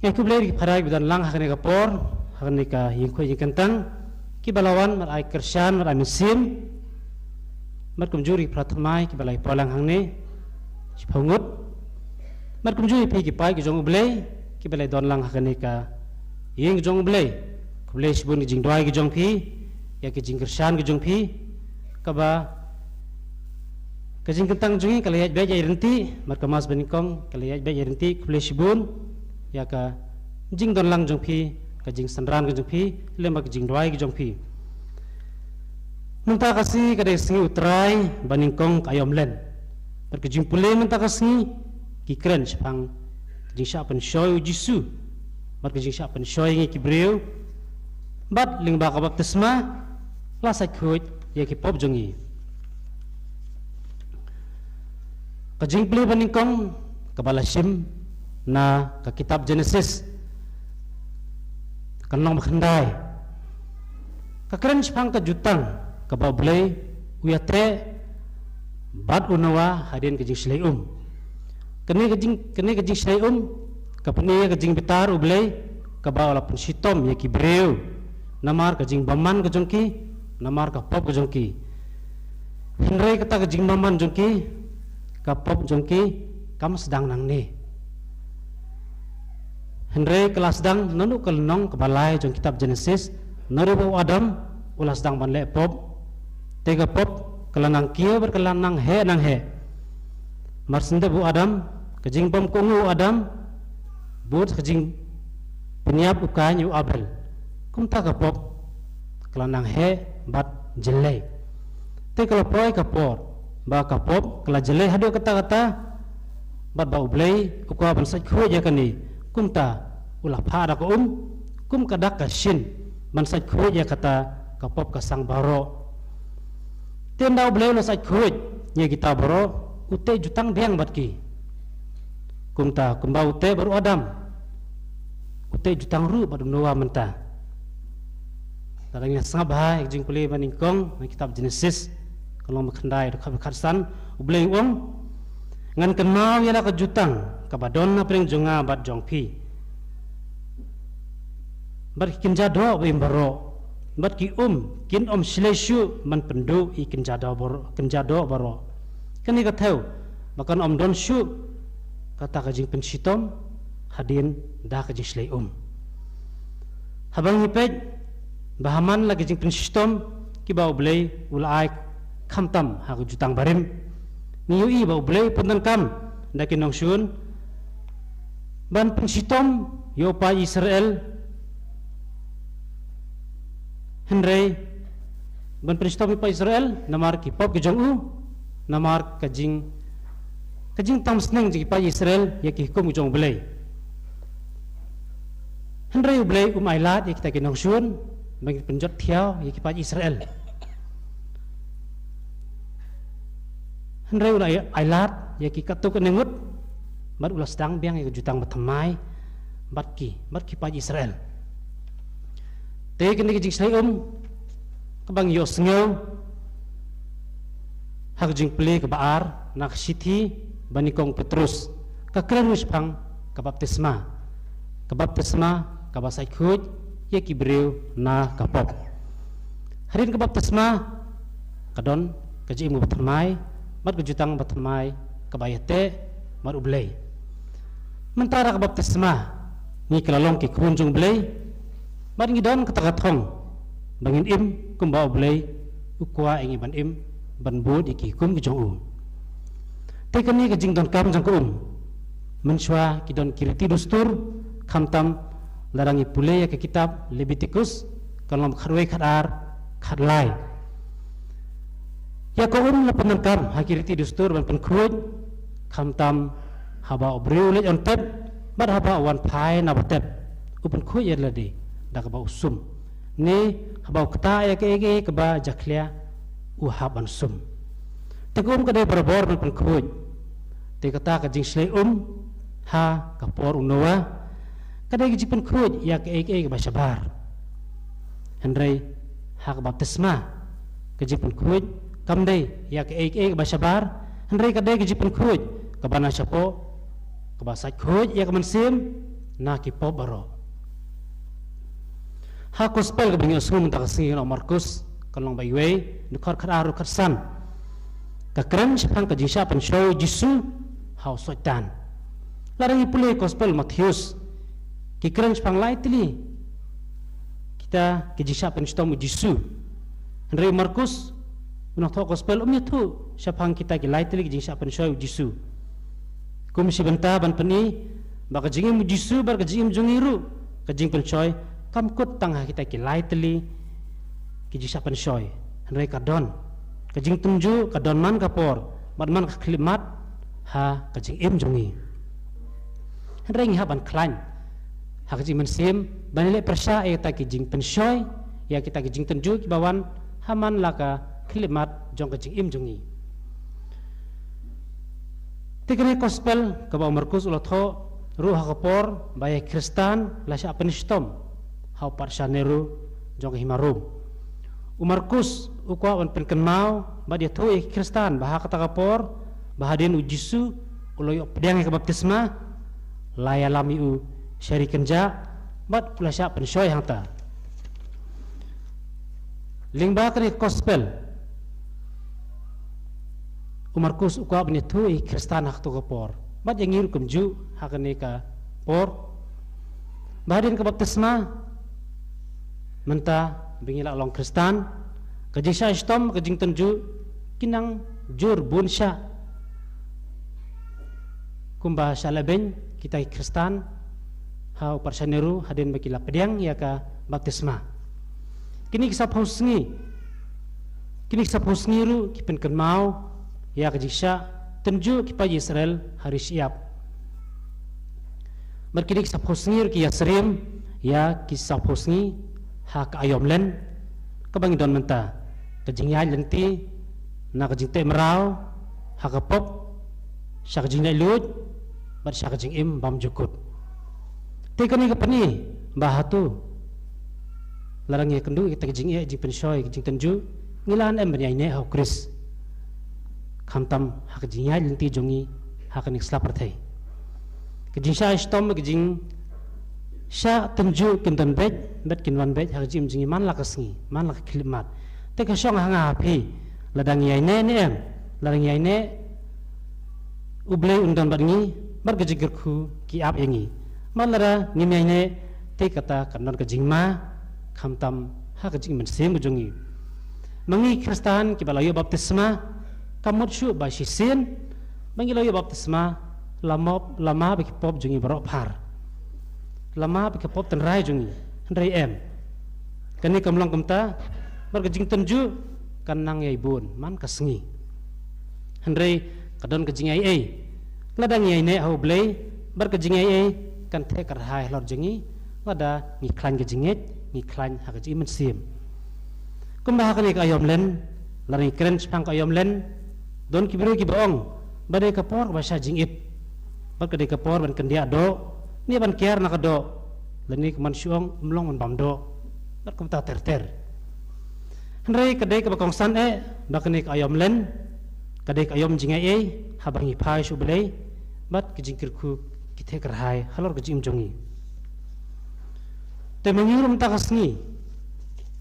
Nga khublei ïa ki para ba don lang ha kane ka por, ha kane ka ïing khuid ïing kyntang, kiba la wan mar ai kyrshan, mar ai mynsiem, bad kumjuh ïa ki para thymmai kiba la ïapoi lang hangne shiphew ngut, bad kumjuh ïa phi ki paid ki jong U Blei kiba la don lang ha kane ka ïing ki jong U Blei. Khublei shibun ki jingduwai ki jong phi, ïa ki jingkyrshan ki jong phi, kaba ka jingkyntang jong ngi ka la ïaid beit ïaid ryntih, bad ka mass ba nyngkong ka la ïaid beit ïaid ryntih. Khublei shibun ïa ka jingdon lang jong phi, ka jingsynran ka jong phi, lem bad ka jingduwai ka jong phi. Mynta ka sngi ka dei sngi U Trai ba nyngkong ka Aïom Len. Bad ka jingpule mynta ka sngi ki kren shaphang ka jingshah pynshoi U Jisu, bad ka jingshah pynshoi ngi ki briew, bad lyngba ka baptisma la sait khuid ïa ki pop jong ngi. Ka jingpule ba nyngkong kaba la shim na ka kitab Genesis, ka lynnong ba khyndai, ka kren shaphang ka jutang kaba U Blei u ïateh bad u Noah hadien ka jingshlei um. Kane ka jing, kane ka jingshlei um ka pyni ïa ka jingbitar U Blei kaba u la pynshitom ïa ki briew namar ka jingbymman ka jong ki, namar ka pop ka jong ki. Hynrei kata ka jingbymman jong ki, ka pop jong ki, kam sdang nangne. Hynrei ka la sdang naduh ka lynnong kaba lai jong kitab Genesis, naduh ba u Adam u la sdang ban leh pop. Te ka pop ka la nang kiew bad ka la nang heh nang heh. Mar shen dep u Adam, ka jingbymkohnguh u Adam, bad ka jingpynïap u Kain ïa u Abel, kumta ka pop ka la nang heh bad jyllei. Te ka la poi ka por ba ka pop ka la jyllei haduh katta katta, bad ba U Blei u kwah ban sait khuid ïa kane. Kumta u la phah da ka um kum ka dak ka shin ban sait khuid ïa kata ka pop ka sang baroh. Te ynda U Blei u la sait khuid ïa kita baroh, u teh jutang biang bad ki. Kumta kumba u teh bad u Adam, u teh jutang ruh bad u Noah mynta. Lada ngi sngap bha ïa ka jingpule ba nyngkong na kitab Genesis, ka lynnong ba khyndai, dkhot ba khatsan, U Blei u ong, ngan kynmaw ïa la ka jutang kaba don hapdeng jong nga bad jong phi, bad ki kynja doh ba im baroh, bad ki um kin ym shlei shuh ban pynduh ïa ki kynja doh baroh, kynja doh baroh. Kane ka thew ba kan ym don shuh kata ka jingpynshitom hadien da ka jingshlei um. Haba ngi peit ba ha man la ka jingpynshitom kiba U Blei u la ai khamtam ha ka jutang barim, ngi ïohi ba U Blei u pyndonkam da ki nongshun ban pynshitom ïa u paid Israel. Hynrei ban pynshitom ïa u paid Israel namar ki pop ki jong u, namar ka jing, ka jingtam sneng jong ki paid Israel ïa ki hukum ki jong U Blei. Hynrei U Blei um ailad ïa kita ki nongshun ban pynjot thiaw ïa ki paid Israel. Hynrei u la ailad ïa ki katto katne ngut, bad u la sdang biang ïa ka jutang bathymmai bad ki, bad ki paid Israel. Te kane ka jingshlei um kaba ngi ïohsngew ha ka jingpule kaba ar na ka shithi ba nyngkong Petrus, ka kren shaphang ka baptisma. Ka baptisma kaba sait khuid ïa ki briew na ka pop. Hadien ka baptisma ka don ka jingim bathymmai bad ka jutang bathymmai kaba ïateh bad U Blei. Mynta da ka baptisma ngi ka la long ki khun jong U Blei, bad ngi don kata ka thong ba ngin im kumba U Blei u kwah ïa ngi ban im, ban bud ïa ki hukum ki jong u. Te kane ka jingdonkam jong ka um, mynshuwa ki don ki riti dustur, khamtam lada ngi pule ïa ka kitab Leviticus, ka lynnong khatwei, khatar, khatlai. Ïa ka um la pyndonkam ha ki riti dustur ban pynkhuid, khamtam haba u briew u leit ïa u tep bad haba u wan phai na ba tep, u pynkhuid ïa lade da kaba u sum, ne haba u ktah ïa kaei kaei kaba jakhlia u hap ban sum. Te ka um ka dei barabor ban pynkhuid. Te kata ka jingshlei um ha ka por u Noah ka dei ka jingpynkhuid ïa kaei kaei kaba shabar. Hynrei ha ka baptisma ka jingpynkhuid kam dei ïa kaei kaei kaba shabar, hynrei ka dei ka jingpynkhuid kaba na shapoh, kaba sait khuid ïa ka mynsiem na ki pop baroh. Ha gospel kaba ngi ïohsngew mynta ka sngi na u Markus, ka lynnong ba iwei, dkhot khatar ruh khatsan, ka kren shaphang ka jingshah pynshoi u Jisu ha u Soitan. Lada ngi pule gospel Mathaios, ki kren shaphang lai tylli kita ki jingshah pynshitom u Jisu. Hynrei u Markus, u nongthoh gospel, um ïathuh shaphang kita ki lai tylli ki jingshah pynshoi u Jisu. Kum shi bynta ban pyni ba ka jingim u Jisu bad ka jingim jong ngi ruh, ka jingpynshoi kam kut tang ha kita ki lai tylli ki jingshah pynshoi, hynrei ka don ka jingtynjuh, ka don man ka por bad man ka khyllipmat ha ka jingim jong ngi. Hynrei ngi hap ban khlaiñ ha ka jingmynsiem ban leh pyrshah ïa kita ki jingpynshoi, ïa kita ki jingtynjuh kiba wan ha man la ka khyllipmat jong ka jingim jong ngi. Te kane gospel kaba u Markus u la thoh ruh ha ka por ba ïa ki Khristan la shah pynshitom ha u patsha Nero jong ka hima Rom. U Markus u kwah ban pynkynmaw bad ïathuh ïa ki Khristan ba ha kata ka por, ba hadien u Jisu u la ïoh pdiang ïa ka baptisma, la ïalam ïa u sha ri kynjah bad u la shah pynshoi hangta. Lyngba kane ka gospel, u Markus u kwah ban ïathuh ïa ki Khristan ha kato ka por bad ïa ngi ruh kumjuh ha kane ka por, ba hadien ka baptisma, mynta ba ngi la long Khristan, ka jingshah shitom, ka jingtynjuh ki nang jur bun shah. Kumba shah lehbeiñ kita ki Khristan ha u patsha Nero hadien ba ki la pdiang ïa ka baptisma. Kine ki saphew sngi, kine ki saphew sngi ruh ki pynkynmaw ïa ka jingshah tynjuh ki paid Israel ha ri shyiap. Bad kine ki saphew sngi ruh ki ïasyriem ïa ki saphew sngi ha ka aïom len kaba ngi don mynta, ka jingïaid lynti na ka jingteh mraw ha ka pop sha ka jinglaitluid bad sha ka jingim bymjukut. Te kane ka pyni ba hato lada ngi ïakynduh ïa kita ki jingeh, jingpynshoi, ki jingtynjuh, ngi lah ne em ban ïaineh ha u Khrist, khamtam ha ka jingïaid lynti jong ngi ha kane ka sla pyrthei. Ka jingshah shitom, ka jingshah tynjuh kin don beit bad kin wan beit ha ka jingim jong ngi man la ka sngi, man la ka khyllipmat. Te ka shong ha nga ha phi, lada ngi ïaineh ne em, lada ngi ïaineh, U Blei un don bad ngi, bad ka jingkyrkhu ki ap ïa ngi. Bad lada ngim ïaineh, te kata kan don ka jingma, khamtam ha ka jingmynsiem ka jong ngi. Ma ngi Khristan kiba la ïoh baptisma, kam mut shuh ba shisien ba ngi la ïoh baptisma la map, la map ba ki pop jong ngi baroh phar, la map ba ki pop tynrai jong ngi, hynrei em. Kane kam long kumta, bad ka jingtynjuh kan nang ïai bun man ka sngi. Hynrei ka don ka jingaiei. Lada ngi ïaineh ha U Blei, bad ka jingaiei kan theh kyrhai halor jong ngi, lada ngi khlaiñ ka jingngeit, ngi khlaiñ ha ka jingmynsiem. Kumba ha kane ka aïom len, lada ngi kren shaphang ka aïom len, don ki briew kiba ong ba dei ka por kaba shah jingit, bad ka dei ka por ban kyndiah doh, ne ban kiar na ka doh, lane kumban shu ong, ym long ban bam doh, bad kumta ter ter. Hynrei ka dei kaba kongsan eh ba kane ka aïom len ka dei ka aïom jingaiei haba ngi phai sha U Blei, bad ka jingkyrkhu ki theh kyrhai halor ka jingim jong ngi. Te ma ngi ruh mynta ka sngi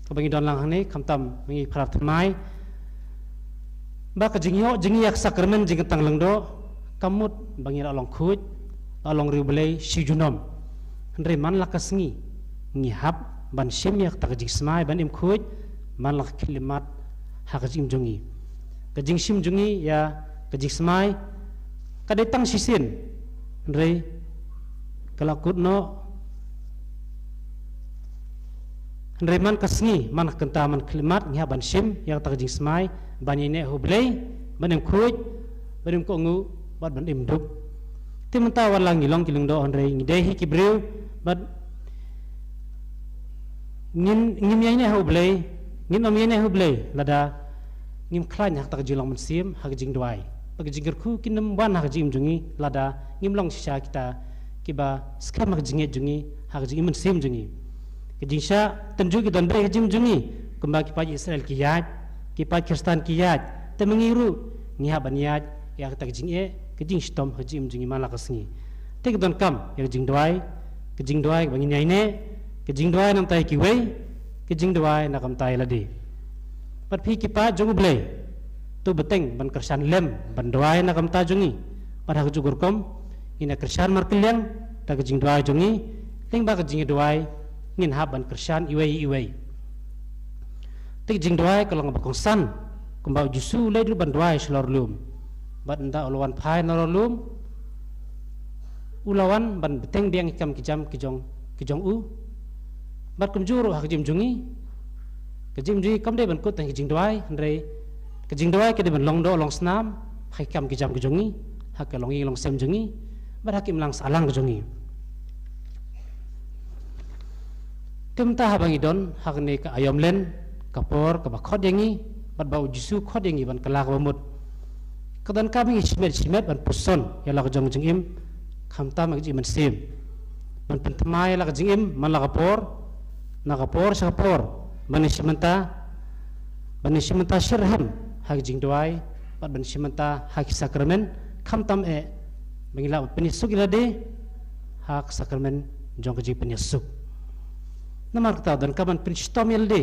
kaba ngi don lang hangne, khamtam ma ngi para thymmai, ba ka jingïoh jong ngi ïa ka sakramen jingkyntang lyngdoh kam mut ba ngi la long khuid, la long ri U Blei shi junom. Hynrei man la ka sngi ngi hap ban shim ïa kata ka jingsmai ban im khuid man la ka khyllipmat ha ka jingim jong ngi. Ka jingshim jong ngi ïa ka jingsmai ka dei tang shisien, hynrei ka la kut noh. Hynrei man ka sngi, man ka kynta, man ka khyllipmat, ngi hap ban shim ïa kata ka jingsmai ban ïaineh ha U Blei, ban im khuid, ban im kohnguh, bad ban im duk. Te mynta wat la ngi long ki lyngdoh, hynrei ngi dei hi ki briew, bad ngin, ngim ïaineh ha U Blei, ngin ym ïaineh ha U Blei lada ngim khlaiñ ha kata ka jinglong mynsiem, ha ka jingduwai. Bad ka jingkyrkhu kin ym wan ha ka jingim jong ngi lada ngim long shisha kita kiba skhem ha ka jingngeit jong ngi, ha ka jingim mynsiem jong ngi. Ka jingshah tynjuh ki don beit ha ka jingim jong ngi, kumba ki paid Israel ki ïaid, ki paid Khristan ki ïaid, Te ma ngi ruh ngi hap ban ïaid ïa kata ka jingeh, ka jingshitom ha ka jingim jong ngi man la ka sngi. Te ka donkam ïa ka jingduwai, ka jingduwai kaba ngin ïaineh, ka jingduwai na ka bynta ïa kiwei, ka jingduwai na ka bynta ïa lade. Bad phi ki paid jong U Blei, to bteng ban kyrshan lem ban duwai na ka bynta jong ngi. Bad ha kajuh ka rukom ngin ïa kyrshan markylliang da ka jingduwai jong ngi, lyngba ka jingduwai ngin hap ban kyrshan iwei ïa iwei. Te ka jingduwai ka long ba kongsan, kumba U Jisu u leit ruh ban duwai sha lor lum. Bad ynda u la wan phai na lor lum, u la wan ban bteng biang ki kam ki jam ki jong, ki jong u. Bad kumjuh ruh ha ka jingim jong ngi, ka jingim jong ngi kam dei ban kut tang ha ka jingduwai, hynrei ka jingduwai ka dei ban long doh long snam ha ki kam ki jam ki jong ngi, ha ka longïing longsem jong ngi, bad ha ka imlang sahlang ka jong ngi. Te mynta haba ngi don ha kane ka aïom len, ka por kaba khot ïa ngi, bad ba U Jisu u khot ïa ngi ban kylla kaba mut, ka donkam ïa ngi shimet shimet ban puson ïa la ka jong ka jingim, khamtam ïa ka jingim mynsiem. Ban pynthymmai ïa la ka jingim man la ka por, na ka por sha ka por, ban ïashim bynta, ban ïashim bynta shitrhem ha ka jingduwai, bad ban shim bynta ha ki sakramen, khamtam eh ba ngin lah ban pynïasuk ïa lade ha ka sakramen jong ka jingpynïasuk. Namar kata donkam ban pynshitom ïa lade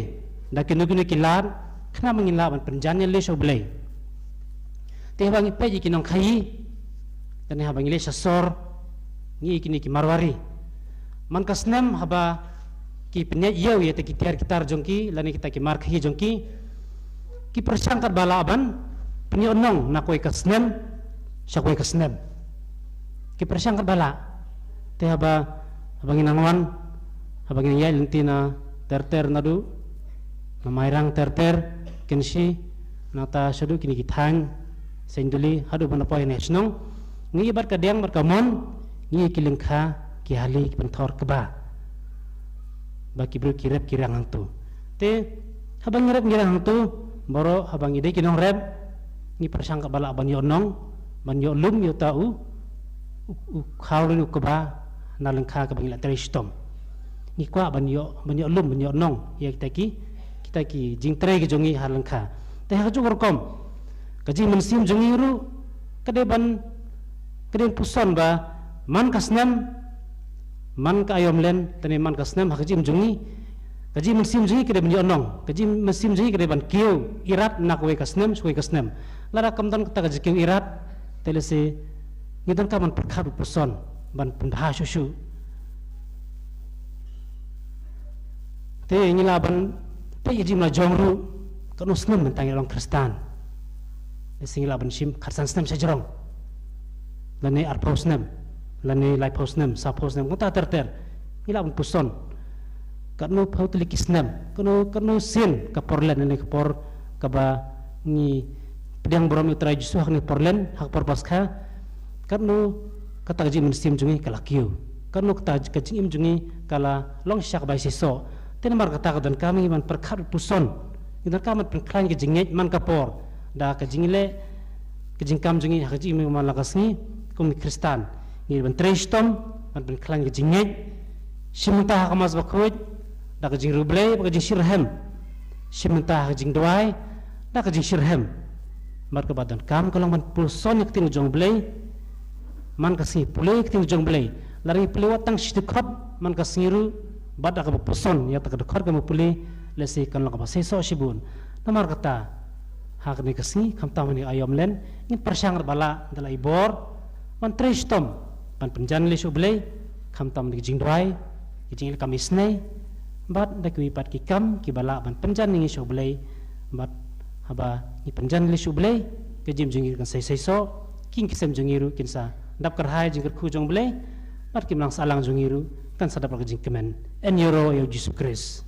da kino kino ki lad, khnang ba ngin lah ban pynjan ïa lade sha U Blei. Te haba ngi peit ïa ki nongkhaïi, lane haba ngi leit sha sor, ngi ïohi kine ki Marwari, man ka snem haba ki pynïaid ïew ïa kita ki tiar ki tar jong ki, lane kita ki mar khaïi jong ki, ki pyrshang katba lah ban pynïoh nong na kawei ka snem sha kawei ka snem. Ki pyrshang katba lah. Te haba, haba ngi nang wan, haba ngi nang ïaid lynti na ter ter naduh, na Mairang ter ter, Kynshi, nangta shaduh kine ki thaiñ Saiñduli, haduh ban da poi ha ine i shnong, ngi ïohi bad ka diang bad ka mon, ngi ïohi ki lyngkha, ki hali, ki pynthor kba, ba ki briew ki rep ki riang hangto. Te haba ngi rep ngi riang hangto, baroh haba ngi dei ki nongrep, ngi pyrshang katba lah ban ïoh nong, ban ïoh lum ïa uta u, u, u khaw lane u kba na lyngkha kaba ngi la trei shitom. Ngi kwah ban ïoh, ban ïoh lum, ban ïoh nong ïa kita ki, kita ki jingtrei ki jong ngi ha lyngkha. Te ha kajuh ka rukom, ka jingmynsiem jong ngi ruh ka dei ban, ka dei ban puson ba man ka snem, man ka aïom len, lane man ka snem ha ka jingim jong ngi, ka jingmynsiem jong ngi ka dei ban ïoh nong, ka jingmynsiem jong ngi ka dei ban kiew irat na kawei ka snem sha kawei ka snem. Lada kam don kata ka jingkiew irat, te lehse ngi donkam ban pyrkhat bad puson, ban pynbha shuh shuh. Te ngi lah ban peit ïa ka jingim la jong ruh, katno snem mynta ngi la long Khristan. Lehse ngi lah ban shim khatsan snem sha jrong, lane arphew snem, lane laiphew snem, sawphew snem, kumta ter ter. Ngi lah ban puson katno phew tylli ki snem, katno, katno sien ka por len, lane ka por kaba ngi pdiang burom ïa U Trai Jisu ha kane ka por len, ha ka por Paskha, katno kata ka jingmynsiem jong ngi ka la kiew, katno kata ka jingim jong ngi ka la long shisha kaba seisoh. Te namar kata ka donkam ïa ngi ban pyrkhat bad puson, ngi donkam ban pynkhlaiñ ka jingngeit man ka por da ka jingleh, ka jingkam jong ngi ha ka jingim man la ka sngi. Kum ki Khristan, ngi ban trei shitom ban pynkhlaiñ ka jingngeit, shim bynta ha ka Mass Bakhuid da ka jingriewblei bad ka jingshitrhem, shim bynta ha ka jingduwai da ka jingshitrhem. Bad kaba donkam ka long ban puson ïa ka ktien ka jong U Blei. Man ka sngi pule ïa ka ktien ka jong U Blei. Lada ngi pule wat tang shi dkhot man ka sngi ruh, bad da kaba puson ïa kata ka dkhot kaba pule, lehse kan long kaba seisoh shibun. Namar kata, ha kane ka sngi, khamtam ha kane ka aïom len, ngin pyrshang katba lah, da la i bor, ban trei shitom ban pynjan lei sha U Blei, khamtam da ka jingduwai, ka jingïalehkai isynei, bad da kiwei pat ki kam kiba lah ban pynjan ïa ngi sha U Blei. Bad haba ngi pynjan lei sha U Blei, ka jingim jong ngi kan sa seisoh, ki ïing ki sem jong ngi ruh kin sa dap kyrhai jingkyrkhu jong U Blei, bad ki imlang sahlang jong ngi ruh kan sa dap da ka jingkmen. Yn ïaroh ïa U Jisu Khrist.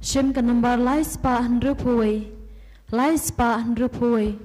Shim ka nambar lai spah hynriewphew wei. Lai spah hynriewphew wei.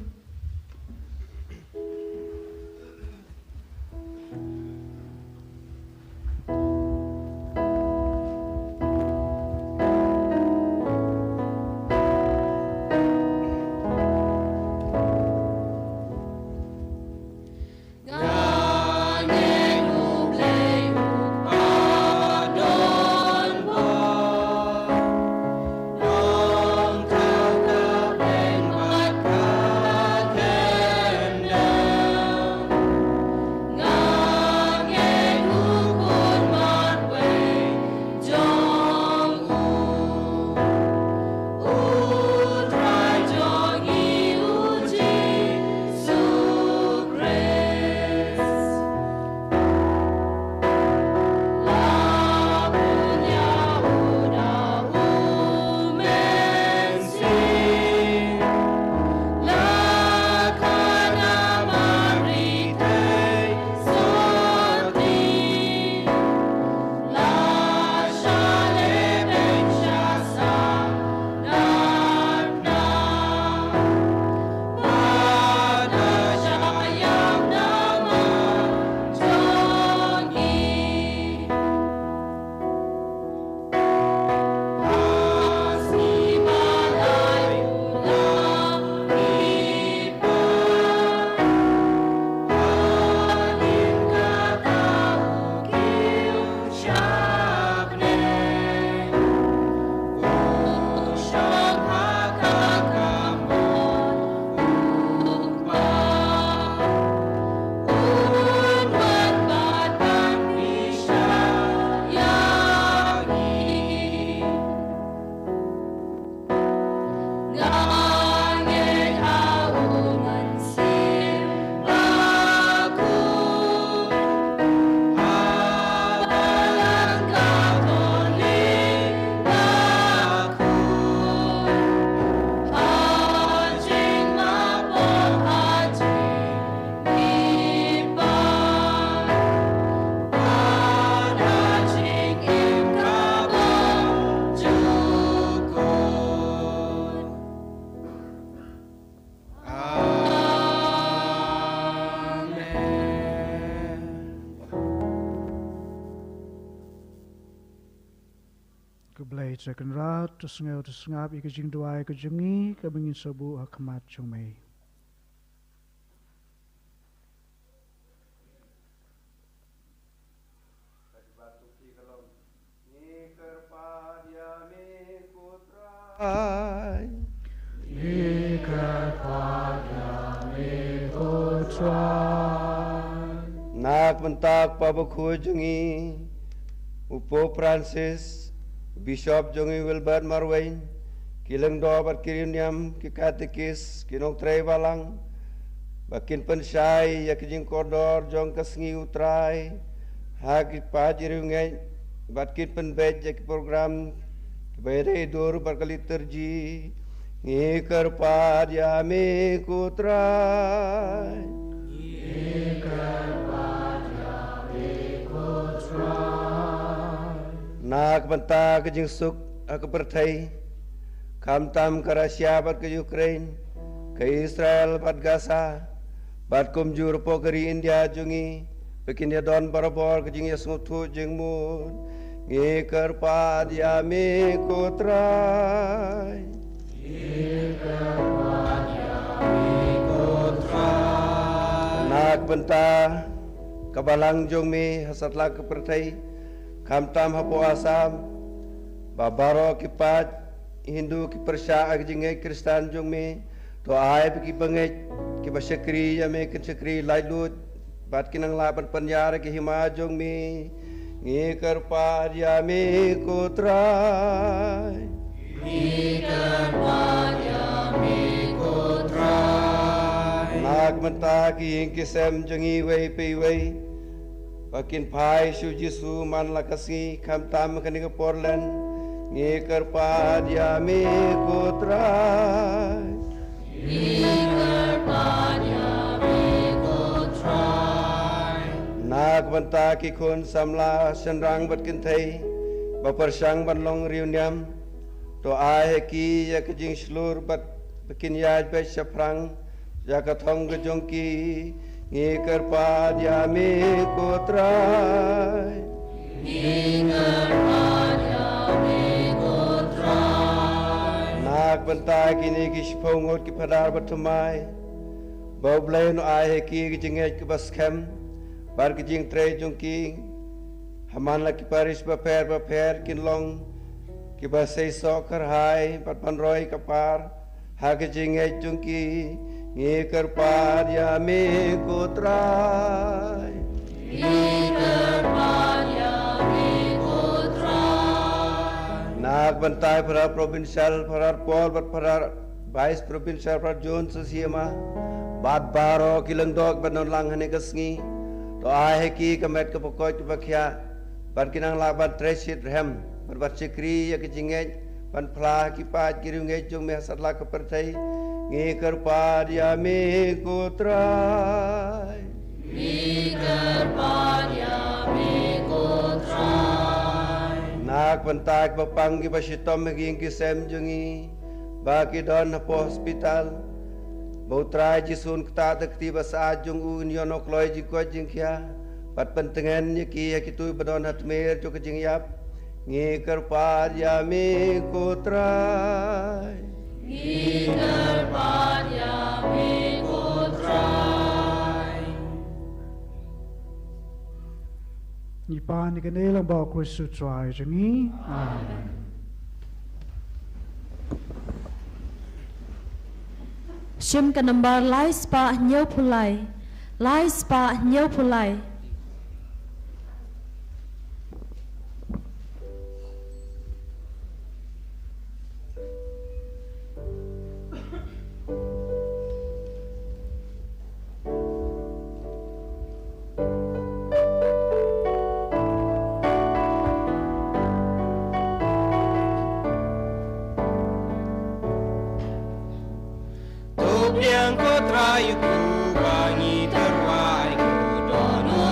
Blei Trai Kynrad, to sngew to sngap ïa ka jingduwai ka jong ngi kaba ngin sa buh ha khmat jong me. Ngi kyrpad ïa me ko Trai. Ngi kyrpad ïa me ko Trai. Na ka bynta u Papa Bakhuid jong ngi, u Pope Francis, u Bishop jong ngi Wilbert Marwein, ki lyngdoh bad ki riewniam, ki katekis, ki nongtrei balang, ba kin pynshai ïa ka jingkordor jong ka sngi u Trai ha ki paid riewngeit, bad kin pynbeit ïa ki program kiba ïadei dur bad ka liturgi. Ngi kyrpad ïa me ko Trai. Ngi kyrpad ïa me ko Trai. Na ka bynta ka jingsuk ha ka pyrthei, khamtam ka Russia bad ka Ukraine, ka Israel bad Gaza, bad kumjuh ruh ka ri India jong ngi, ba kin ïa don barabor ka jingïasngewthuh jingmut. Ngi kyrpad ïa me ko Trai. Ngi kyrpad ïa me ko Trai. Na ka bynta ka balang jong me ha satlak ka pyrthei, khamtam hapoh Assam, ba baroh ki paid Hindu ki pyrshah ha ka jingngeit Khristan jong me, to ai ba ki bangeit kiba shakri ïa me kin shakri laitluid, bad kin nang lah ban pynïar ïa ka hima jong me. Ngi kyrpad ïa me ko Trai. Ngi kyrpad ïa me ko Trai. Na ka bynta ki ïing ki sem jong ngi iwei pa iwei, ba kin phai sha u Jisu man la ka sngi, khamtam ha kane ka por lent. Ngi kyrpad ïa me ko Trai. Ngi kyrpad ïa me ko Trai. Na ka bynta ki khun samla shynrang bad kynthei ba pyrshang ban long riewniam, to ai ha ki ïa ka jingshlur bad ba kin ïaid beit shaphrang ïa ka thong ka jong ki. Ngi kyrpad ïa me ko Trai. Ngi kyrpad ïa me ko Trai. Na ka bynta kine ki shiphew ngut ki phadar bathymmai, ba U Blei un ai ha ki ka jingngeit kaba skhem bad ka jingtrei jong ki ha man la ki parish bapher bapher, kin long kiba seisoh kyrhai bad ban roi ka par ha ka jingngeit jong ki. Ngi kyrpad ïa me ko Trai. Ngi kyrpad ïa me ko Trai. Na ka bynta i Phadar Provincial, Phadar Paul bad Phadar Vice Provincial, Phadar Jones Siama, bad baroh ki lyngdoh ba don lang ha kane ka sngi, to ai ha ki ka met kaba koit kaba khiah, bad kin nang lah ban trei shitrhem bad ban shakri ïa ka jingngeit, ban phla ha ki paid ki riewngeit jong me ha satlak ka pyrthei. Ngi kyrpad ïa me ko Trai. Ngi kyrpad ïa me ko Trai. Na ka bynta kiba pang kiba shitom ha ki ïing ki sem jong ngi, ba ki don hapoh hospital, ba U Trai Jisu un ktah da ka kti ba sah jong u, un ïoh noh kloi jingkoit jingkhiah bad pyntngen ïa ki ha kito ba don ha tmier jong ka jingïap. Ngi kyrpad ïa me ko Trai. Ngi kyrpad ïa me ko Trai. Ngi pan ïa kane lyngba U Khrist U Trai jong ngi. Amen. Shim ka nambar lai spah hynñiewphew lai. Lai spah hynñiewphew lai. To pdiang ko Trai ïa u ba ngi tyrwa, ïa u don u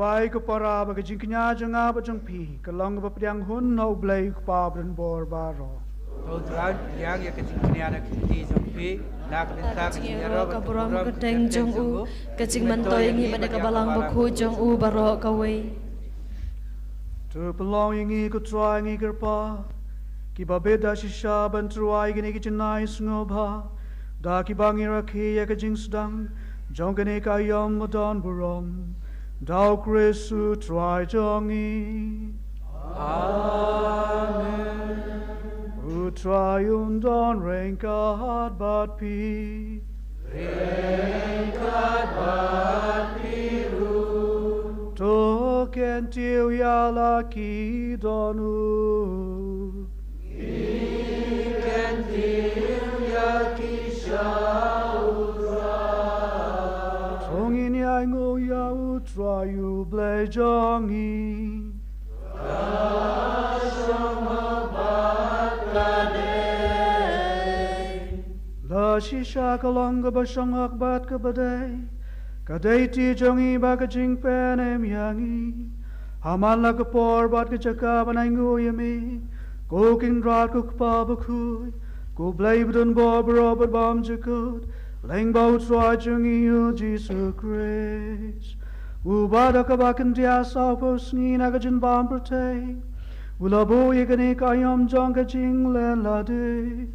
Wai ka para ba ka jingkñia jong nga bad jong phi ka long kaba pdiang hun na U Blei U Kpa badonbor baroh. To Trai, pdiang ïa ka jingkñia na ka kti jong phi, na ka bynta ka jingïaroh ka burom ka kyrteng jong u, ka jingmyntoi ïa ngi bad ïa ka Balang Bakhuid jong u baroh kawei. To pynlong ïa ngi ko Trai ngi kyrpad, kiba bit da shisha ban tyrwa ïa kine ki jingnai sngewbha, da kiba ngi rakhe ïa ka jingsdang jong kane ka aïom ba don burom, da U Khrist U Trai jong ngi. Amen. U Trai un don ryngkat bad phi. Ryngkat bad phi ruh. To kyntiew ïa la ki dohnud. Ngi kyntiew ïa ki sha U Trai. To ngin ïa ainguh ïa U Trai U Blei jong ngi. Ka shong ha bad ka dei. La shisha ka long kaba shong ha bad kaba dei. Ka dei ti jong ngi bad ka jingpynim ïa ngi. Ha man la ka por bad ka jaka ban ainguh ïa me, ko Kynrad ko Kpa bakhuid, ko Blei badonbor baroh bad bymjukut, lyngba U Trai jong ngi U Jisu Khrist. Uba da kaba khyndiat sawphew sngi na ka jingbam pyrthei u la buh ïa kane ka aïom jong ka jingleh lade,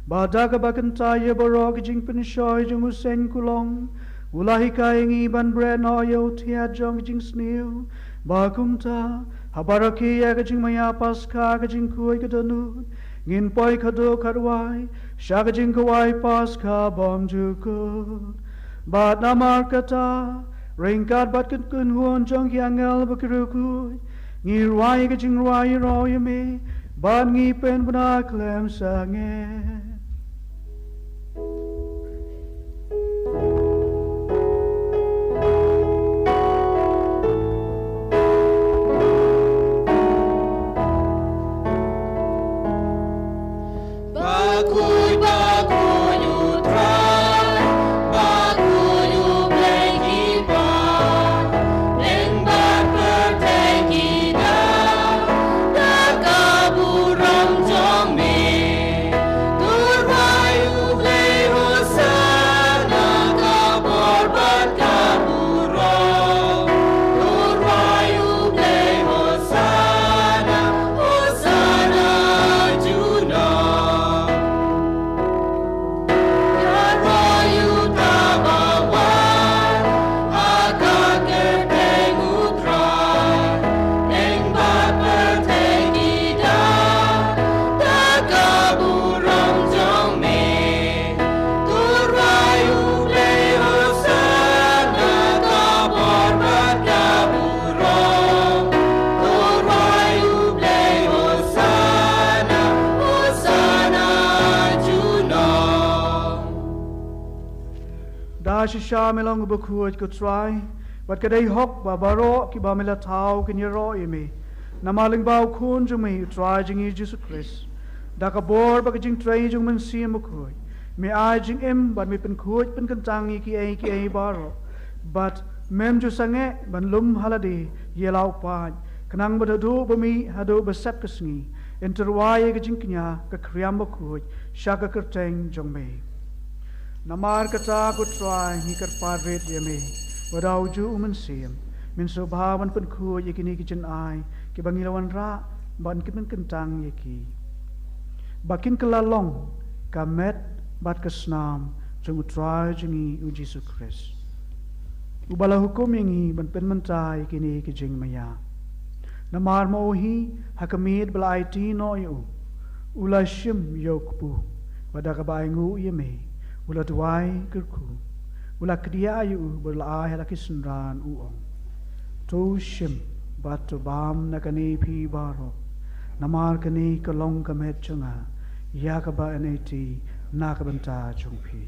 bad da kaba kyntait ïa baroh ki jingpynshoi jong u seng kulong, u la hikai ïa ngi ban bret noh ïa u thiat jong ka jingsniew, ba kumta haba rakhe ïa ka jingmaïa Paskha ka jingkhuid ka dohnud, ngin poi khatduh khatwai sha ka jingkhawai Paskha bymjukut. Bad namar kata, ryngkat bad ka kynhun jong ki angel bad ki riewkhuid, ngi rwai ka jingrwai ïaroh ïa me, bad ngi pynbna khlem sangeh. Bakhuid, bakhuid U Trai, bakhuid U Blei ki paidbah, bad pyrthei ki da da ka burom jong me. To rwai U Blei Hosana, ka bor bad ka burom. To rwai U Blei Hosana, Hosana junom. Ïaroh ïa uta ba wan ha ka kyrteng U Trai, lyngba pyrthei ki da da ka burom jong me. To rwai U Blei Hosana, ka bor bad ka burom. To rwai U Blei Hosana, Hosana junom. Da shisha me long uba khuid ko Trai, bad ka dei hok ba baroh kiba me la thaw kin ïaroh ïa me. Namar lyngba U Khun jong me U Trai jong ngi Jisu Khrist, da ka bor bad ka jingtrei jong U Mynsiem Bakhuid, me ai jingim bad me pynkhuid pynkyntang ïa kiei kiei baroh. Bad mem ju sangeh ban lum ha lade ïa la u paid, khnang ba naduh ba mih haduh ba sep ka sngi, yn tyrwa ïa ka jingkñia ka khriam bakhuid sha ka kyrteng jong me. Namar kata ko Trai ngi kyrpad rit ïa me, ba da ujuh U Mynsiem men sngewbha ban pynkhuid ïa kine ki jingai kiba ngi la wanrah, ban kin pynkyntang ïa ki, ba kin kylla long ka met bad ka snam jong U Trai jong ngi U Jisu Khrist, uba la hukum ïa ngi ban pynmynta ïa kine ki jingmaïa. Namar ma u hi, ha ka miet ba la aiti noh ïa u, u la shim ïa u kpu, bad da kaba ainguh ïa me, u la duwai kyrkhu, u la kdiah ïa u bad u la ai ha la ki synran, u ong: To shim bad to bam na kane phi baroh, namar kane ka long ka met jong nga, ïa kaba yn aiti na ka bynta jong phi.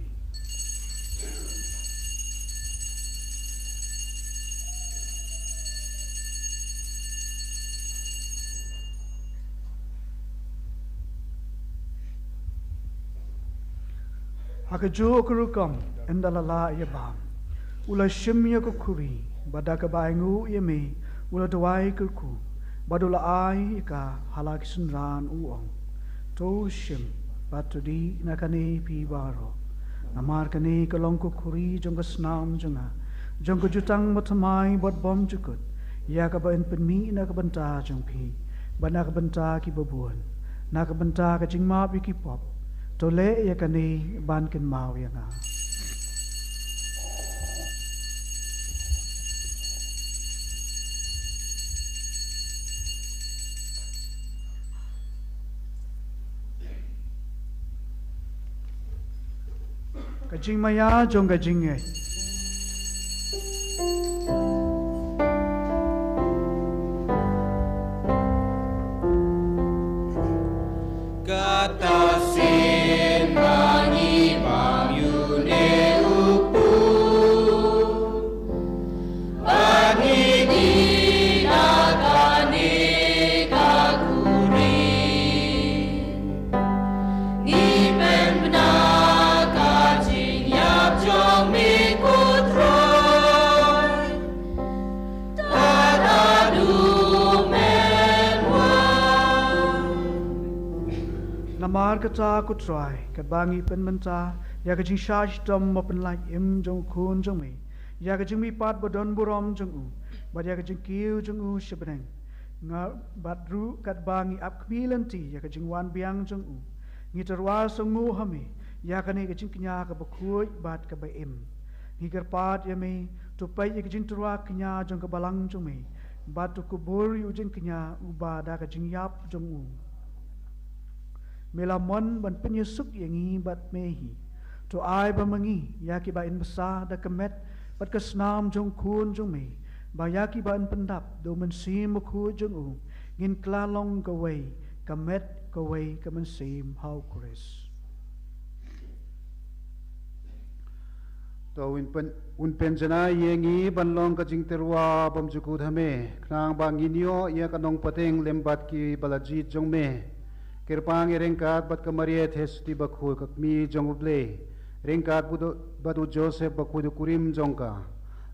Ha kajuh ka rukom, ynda la lah ïa bam, u la shim ïa ka khuri, Bad da kaba ainguh ïa me u la duwai kyrkhu, bad u la ai ïa ka ha la ki synran, u ong: To shim bad to dih na kane, phi baroh, namar kane ka long ka khuri jong ka snam jong nga, jong ka jutang bathymmai bad bymjukut, ïa kaba yn pynmih na ka bynta jong phi bad na ka bynta kiba bun, na ka bynta ka jingmap ïa ki pop. To leh ïa kane ban kynmaw ïa nga. Ka jingmaïa jong ka jingngeit. Kata sien ba ngi bam ïa une u pud, ba ngi dih na kane ka khuri. Ngi pynbna ka jingïap jong me, ko Trai. Tad haduh men wan. Namar kata, ko Trai, katba ngi pynmynta ïa ka jingshah shitom ba pynlait im jong u Khun jong me, ïa ka jingmihpat ba don burom jong u, bad ïa ka jingkiew jong u sha bneng, nga bad ruh katba ngi ap khmih lynti ïa ka jingwan biang jong u, ngi tyrwa sngewnguh ha me ïa kane ka jingkñia kaba khuid bad kaba im. Ngi kyrpad ïa me, to peit ïa ka jingtyrwa kñia jong ka balang jong me, bad to kubur ïa u jingkñia uba da ka jingïap jong u me la mon ban pynïasuk ïa ngi bad me hi. To ai ba ma ngi, ïa kiba yn bsa da ka met bad ka snam jong u Khun jong me, ba ïa kiba yn pyndap da u Mynsiem Bakhuid jong u, ngin kylla long kawei ka met, kawei ka mynsiem ha u Khrist. To un pyn, un pynjanai ïa ngi ban long ka jingtyrwa bymjukut ha me, khnang ba ngin ïoh ïa ka nongpateng lem bad kiba la jied jong me. Kyrpang ïa ryngkat bad ka Maria Theisotti Bakhuid, ka Kmie jong u Blei, ryngkat bad u, bad u Joseph Bakhuid, u kurim jong ka,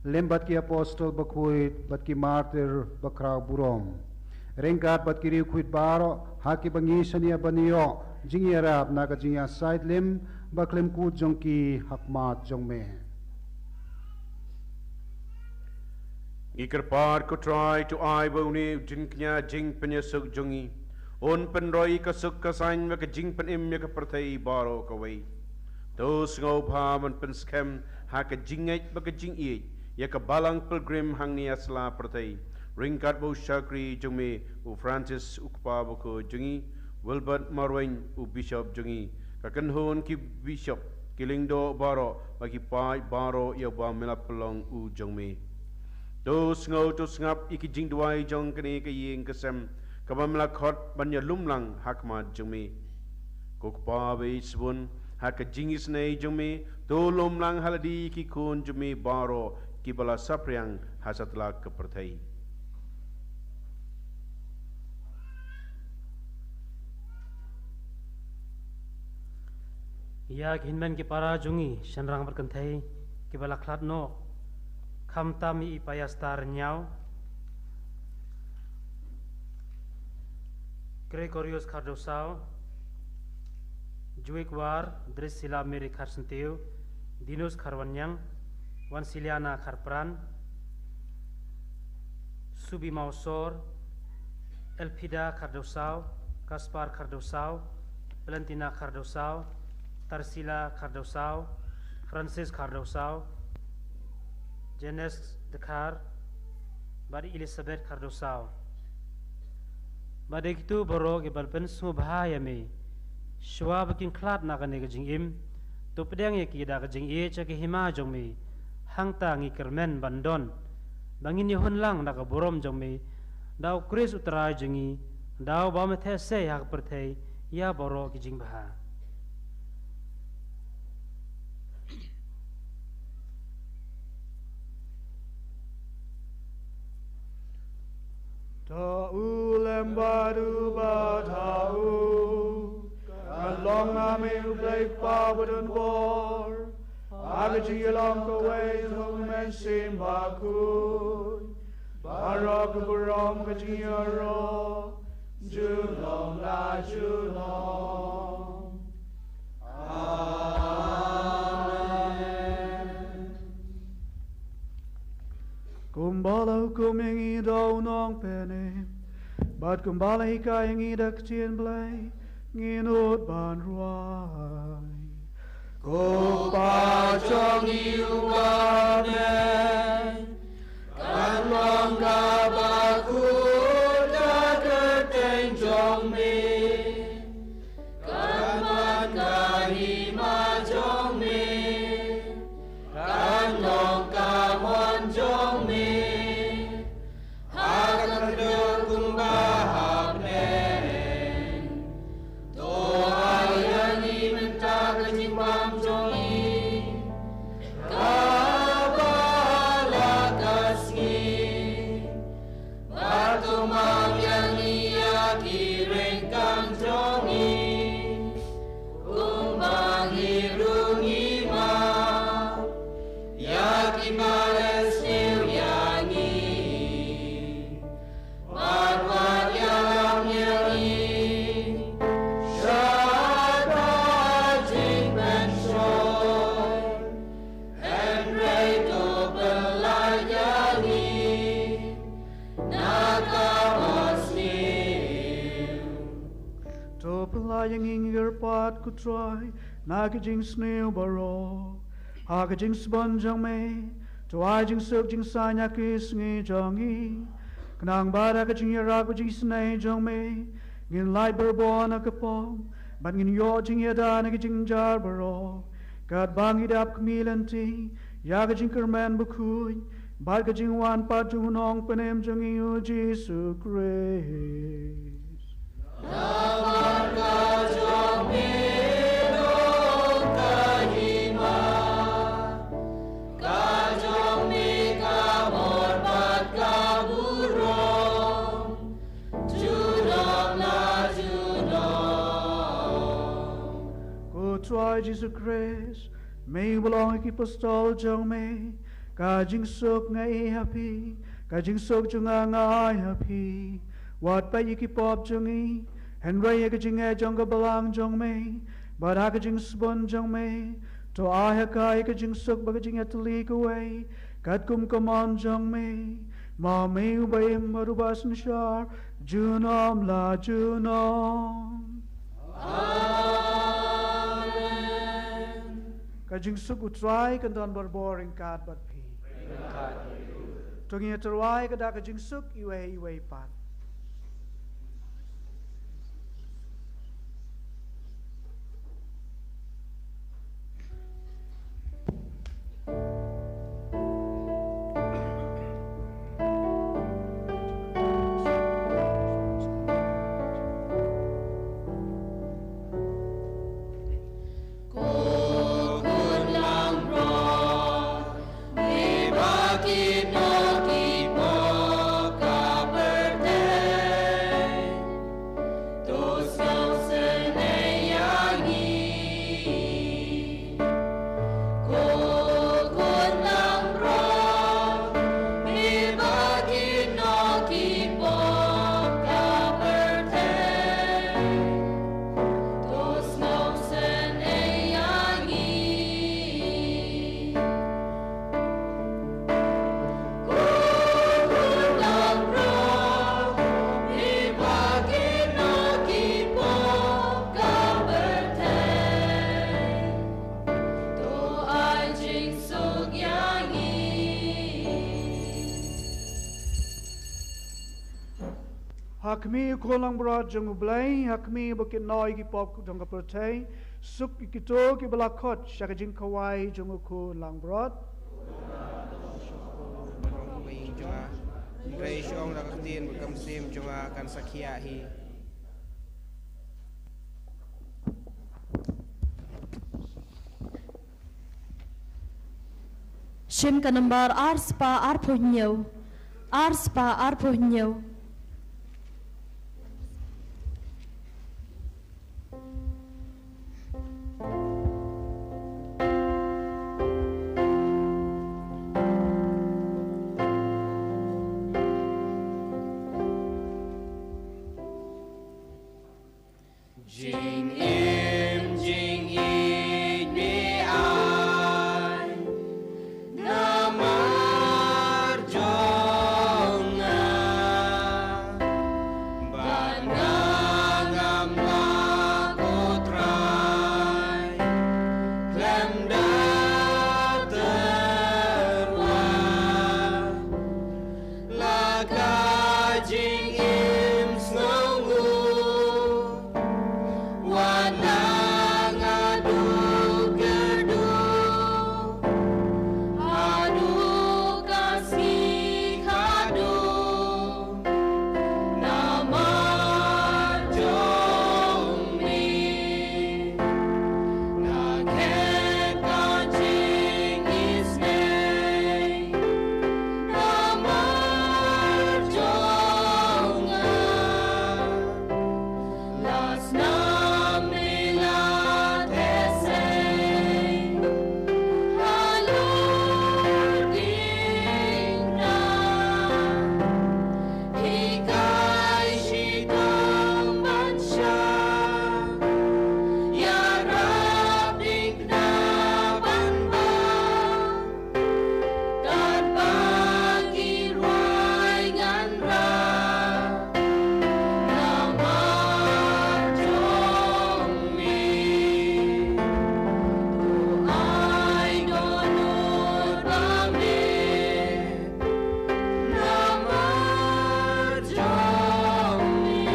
lem bad ki apostol bakhuid bad ki martir bakhraw burom, ryngkat bad ki riewkhuid baroh, ha kiba ngi shaniah ban ïoh jingïarap na ka jingïasaid lem bakhlem kut jong ki ha khmat jong me. Ngi kyrpad, ko Trai, to ai ba une u jingkñia jingpynïasuk jong ngi un pynroi ka suk ka saiñ bad ka jingpynim ïa ka pyrthei baroh kawei. To sngewbha ban pynskhem ha ka jingngeit bad ka jingïeit ïa ka balang pilgrim hangne ha sla pyrthei, ryngkat bad u shakri jong me u Francis, u kpa bakhuid jong ngi, Wilbert Marwein, u bishop jong ngi, ka kynhun ki bishop, ki lyngdoh baroh bad ki paid baroh ïa uba me la pynlong u jong me. To sngew, to sngap ïa ki jingduwai jong kane ka ïing ka sem kaba me la khot ban ïalum lang ha khmat jong me. Ko Kpa ba ïeit shibun, ha ka jingisynei jong me, to lum lang ha lade ïa ki khun jong me baroh kiba la saphriang ha satlak ka pyrthei. Ïa ki hynmen ki para jong ngi, shynrang bad kynthei kiba la khlad noh, khamtam ïa i Paiastar Rynñiaw, Gregorius Khardewsaw, Juik War, Drusilla Mary Kharsyntiew, Dinus Kharwanñiang, Wansiliana Kharpran, Subi Mawsor, Elfida Khardewsaw, Kaspar Khardewsaw, Valentina Khardewsaw, Tarsila Khardewsaw, Francis Khardewsaw, Janes Dkhar, bad Elizabeth Khardewsaw. Bad ïa kito baroh kiba la pynsngewbha ïa me shuwa ba kin khlad na kane ka jingim, to pdiang ïa ki da ka jingïeit sha ka hima jong me. Hangta ngi kyrmen ban don ba ngin ïahun lang da ka burom jong me, da u Khrist u Trai jong ngi, da uba me theh sei ha ka pyrthei ïa baroh ki jingbha. To u lem bad u bad ha u, kan long ha me U Blei Kpa badonbor, ha ha ka jingïalong kawei jong U Mynsiem Bakhuid, baroh ka burom ka jingïaroh junom la junom. Amen. Kumba la hukum ïa ngi da u Nongpynim, bad kumba la hikai ïa ngi da ka ktien Blei, ngin nud ban rwai. Ko Kpa jong ngi uba ha bneng, kan long kaba khuid ka kyrteng jong me, kan wan ka hima jong me, kan long ka mon jong me ha ka kyrdan kumba ha bneng. To ai ïa ngi mynta ka jingbam jong ngi kaba la ka sngi, bad to map ïa ngi ïa ki ryngkang jong ngi, kumba ngi ruh ngi map ïa kiba la sniew ïa ngi. Bad wat ïalam ïa ngi sha ka jingpynshoi, hynrei to pyllait ïa ngi na ka basniew. To pyllait ïa ngi, ngi kyrpad, ko Trai, na ka jingsniew baroh. Ha ka jingsbun jong me, to ai jingsuk jingsaiñ ha ki sngi jong ngi, khnang ba da ka jingïarap ka jingisynei jong me, ngin lait barabor na ka pop, bad ngin ïoh jingïada na ki jingjynjar baroh, katba ngi dap khmih lynti ïa ka jingkyrmen bakhuid bad ka jingwan pat jong u Nongpynim jong ngi, u Jisu Khrist. Namar ka jong me long ka hima, ka jong me ka bor bad ka burom, junom la junom. Ko Trai Jisu Khrist, me uba la ong ïa ki apostol jong me, ka jingsuk nga ai ha phi, ka jingsuk jong nga nga ai ha phi. Wat peit ïa ki pop jong ngi, hynrei ïa ka jingeh jong ka balang jong me, bad ha ka jingsbun jong me, to ai ha ka ïa ka jingsuk bad ka jingïatylli kawei, katkum ka mon jong me. Ma me uba im bad uba synshar junom la junom. Amen. Ka jingsuk u Trai kan don barabor ryngkat bad phi. To ngin ïatyrwa ïa ka da ka jingsuk iwei iwei pat. Ko khun langbrot, me ba kit noh ki pop ka pyrthei, to sngewsynei ïa ngi. Ko khun langbrot, me ba kit noh ki pop ka pyrthei, to sngewsynei ïa ngi. Ko khun langbrot, me ba kit noh ki pop ka pyrthei, to ai jingsuk ïa ngi. Ha khmih u khun langbrot jong U Blei, ha khmih ba kit noh ïa ki pop jong ka pyrthei, suk ïa kito kiba la khot sha ka jingkhawai jong u khun langbrot. Hynrei shu ong da ka ktien, ba ka mynsiem jong nga kan sa khiah hi. Shim ka nambar ar spah arphew hynñiew. Ar spah arphew hynñiew. Jingim jingïeit me ai namar jong nga, bad nga ngam lah, ko Trai, khlem da tyrwa. La ka jingim sngewnguh, wat la nga duh kyrduh, haduh ka sngi khatduh, namar jong me. Nga khet ka jingisynei namar jong nga. La snam me la theh sei halor kynta, hikai shitom ban shah, ïarap diengphna ban bam, katba ki rwai ngan rah namar jong me. To ai dohnud ba me namar jong me.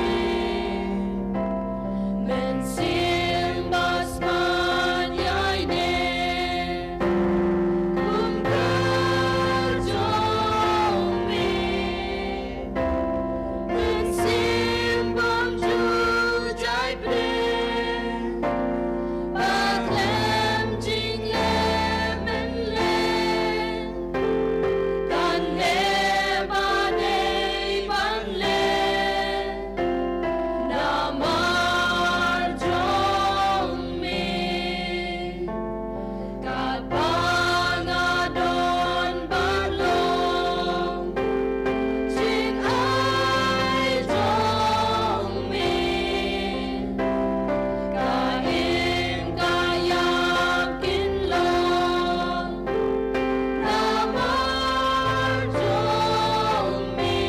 Mynsiem ba smat ïa ine kum ka jong me. Mynsiem bymjukut jai pyrshah, ba khlem jingleh mynleh, kan leh ba dei ban leh namar jong me. Katba nga don bad long, jingai jong me, ka im ka ïap kin long namar jong me.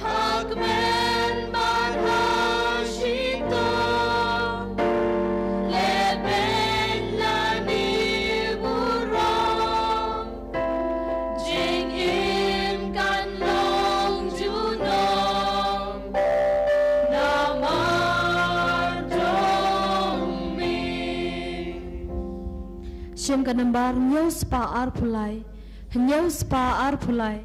Ha kmen bad ha shitom, lehbeiñ lane burom, jingim kan long junom namar jong me. Shim ka nambar hynñiew spah arphew lai, hynñiew spah arphew lai.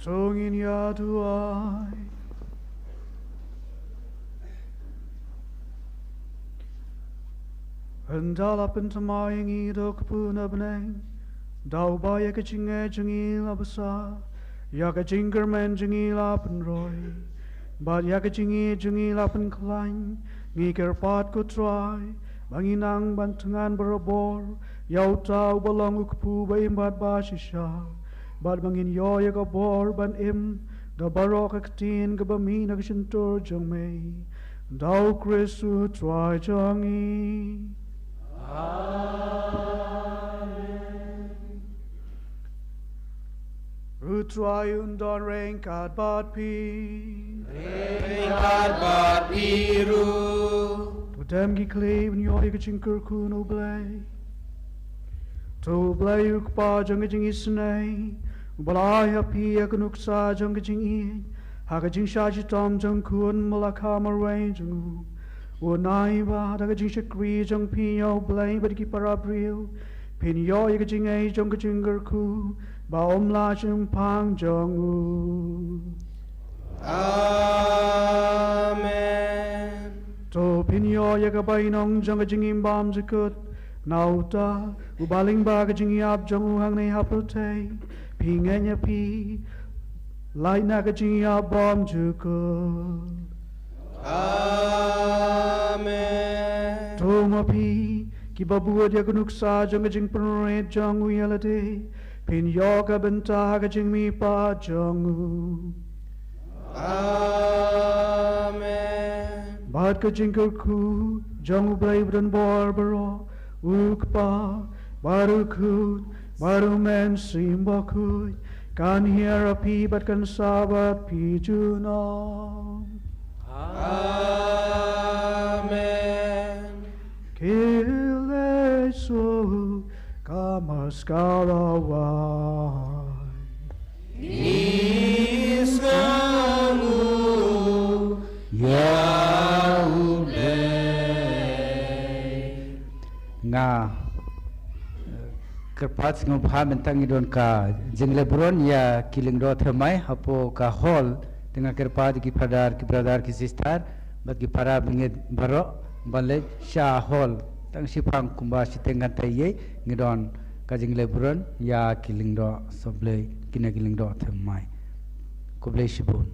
To ngin ïa duwai. Ynda la pynthymmai ïa ngi da u Kpu na bneng, da uba ïa ka jingngeit jong ngi la bsa, ïa ka jingkyrmen jong ngi la pynroi, bad ïa ka jingïeit jong ngi la pynkhlaiñ, ngi kyrpad ko Trai, ba ngin nang ban thngan barabor ïa uta uba long u Kpu ba im bad ba shisha, bad ba ngin ïoh ïa ka bor ban im da baroh ka ktien kaba mih na ka shyntur jong me. Da u Khrist u Trai jong ngi. Amen. U Trai un don ryngkat bad phi. Ryngkat bad phi ruh. To dei ngi khlem ïoh ïa ka jingkyrkhu na U Blei. To U Blei u Kpa jong ka jingisynei, uba la ai ha phi ïa ka nuksa jong ka jingïeit ha ka jingshah shitom jong u Khun ba la kha marwei jong u, u ai ba da ka jingshakri jong phi ïa U Blei bad ki para briew, phin ïoh ïa ka jingïeit jong ka jingkyrkhu ba ym lah shemphang jong u. Amen. To phin ïoh ïa ka bainong jong ka jingim bymjukut na uta uba lyngba ka jingïap jong u hangne ha pyrthei, phi ngeit ïa phi, lait na ka jingïap bymjukut. Amen. To ma phi kiba bud ïa ka nuksa jong ka jingpynrit jong u ïa lade, phin ïoh ka bynta ha ka jingmihpat jong u. Amen. Bad ka jingkyrkhu jong U Blei badonbor baroh, u Kpa, bad u Khun, bad u Mynsiem Bakhuid, kan hiar ha phi bad kan sah bad phi junom. Amen. Ki leit suk ka maskara wai. Ngi sngewbha ïa U Blei. Nga, eh, kyrpad sngewbha mynta ngi don ka jingleh burom ïa ki lyngdoh thymmai hapoh ka hall. Te nga kyrpad ki father, ki brother, ki sister, bad ki para bangeit baroh ban leit sha hall. Tang shipang kumba shiteng kynta ïa ngi don ka jingleh burom ïa ki lyngdoh sohblei, kine ki lyngdoh thymmai. Khublei shibun.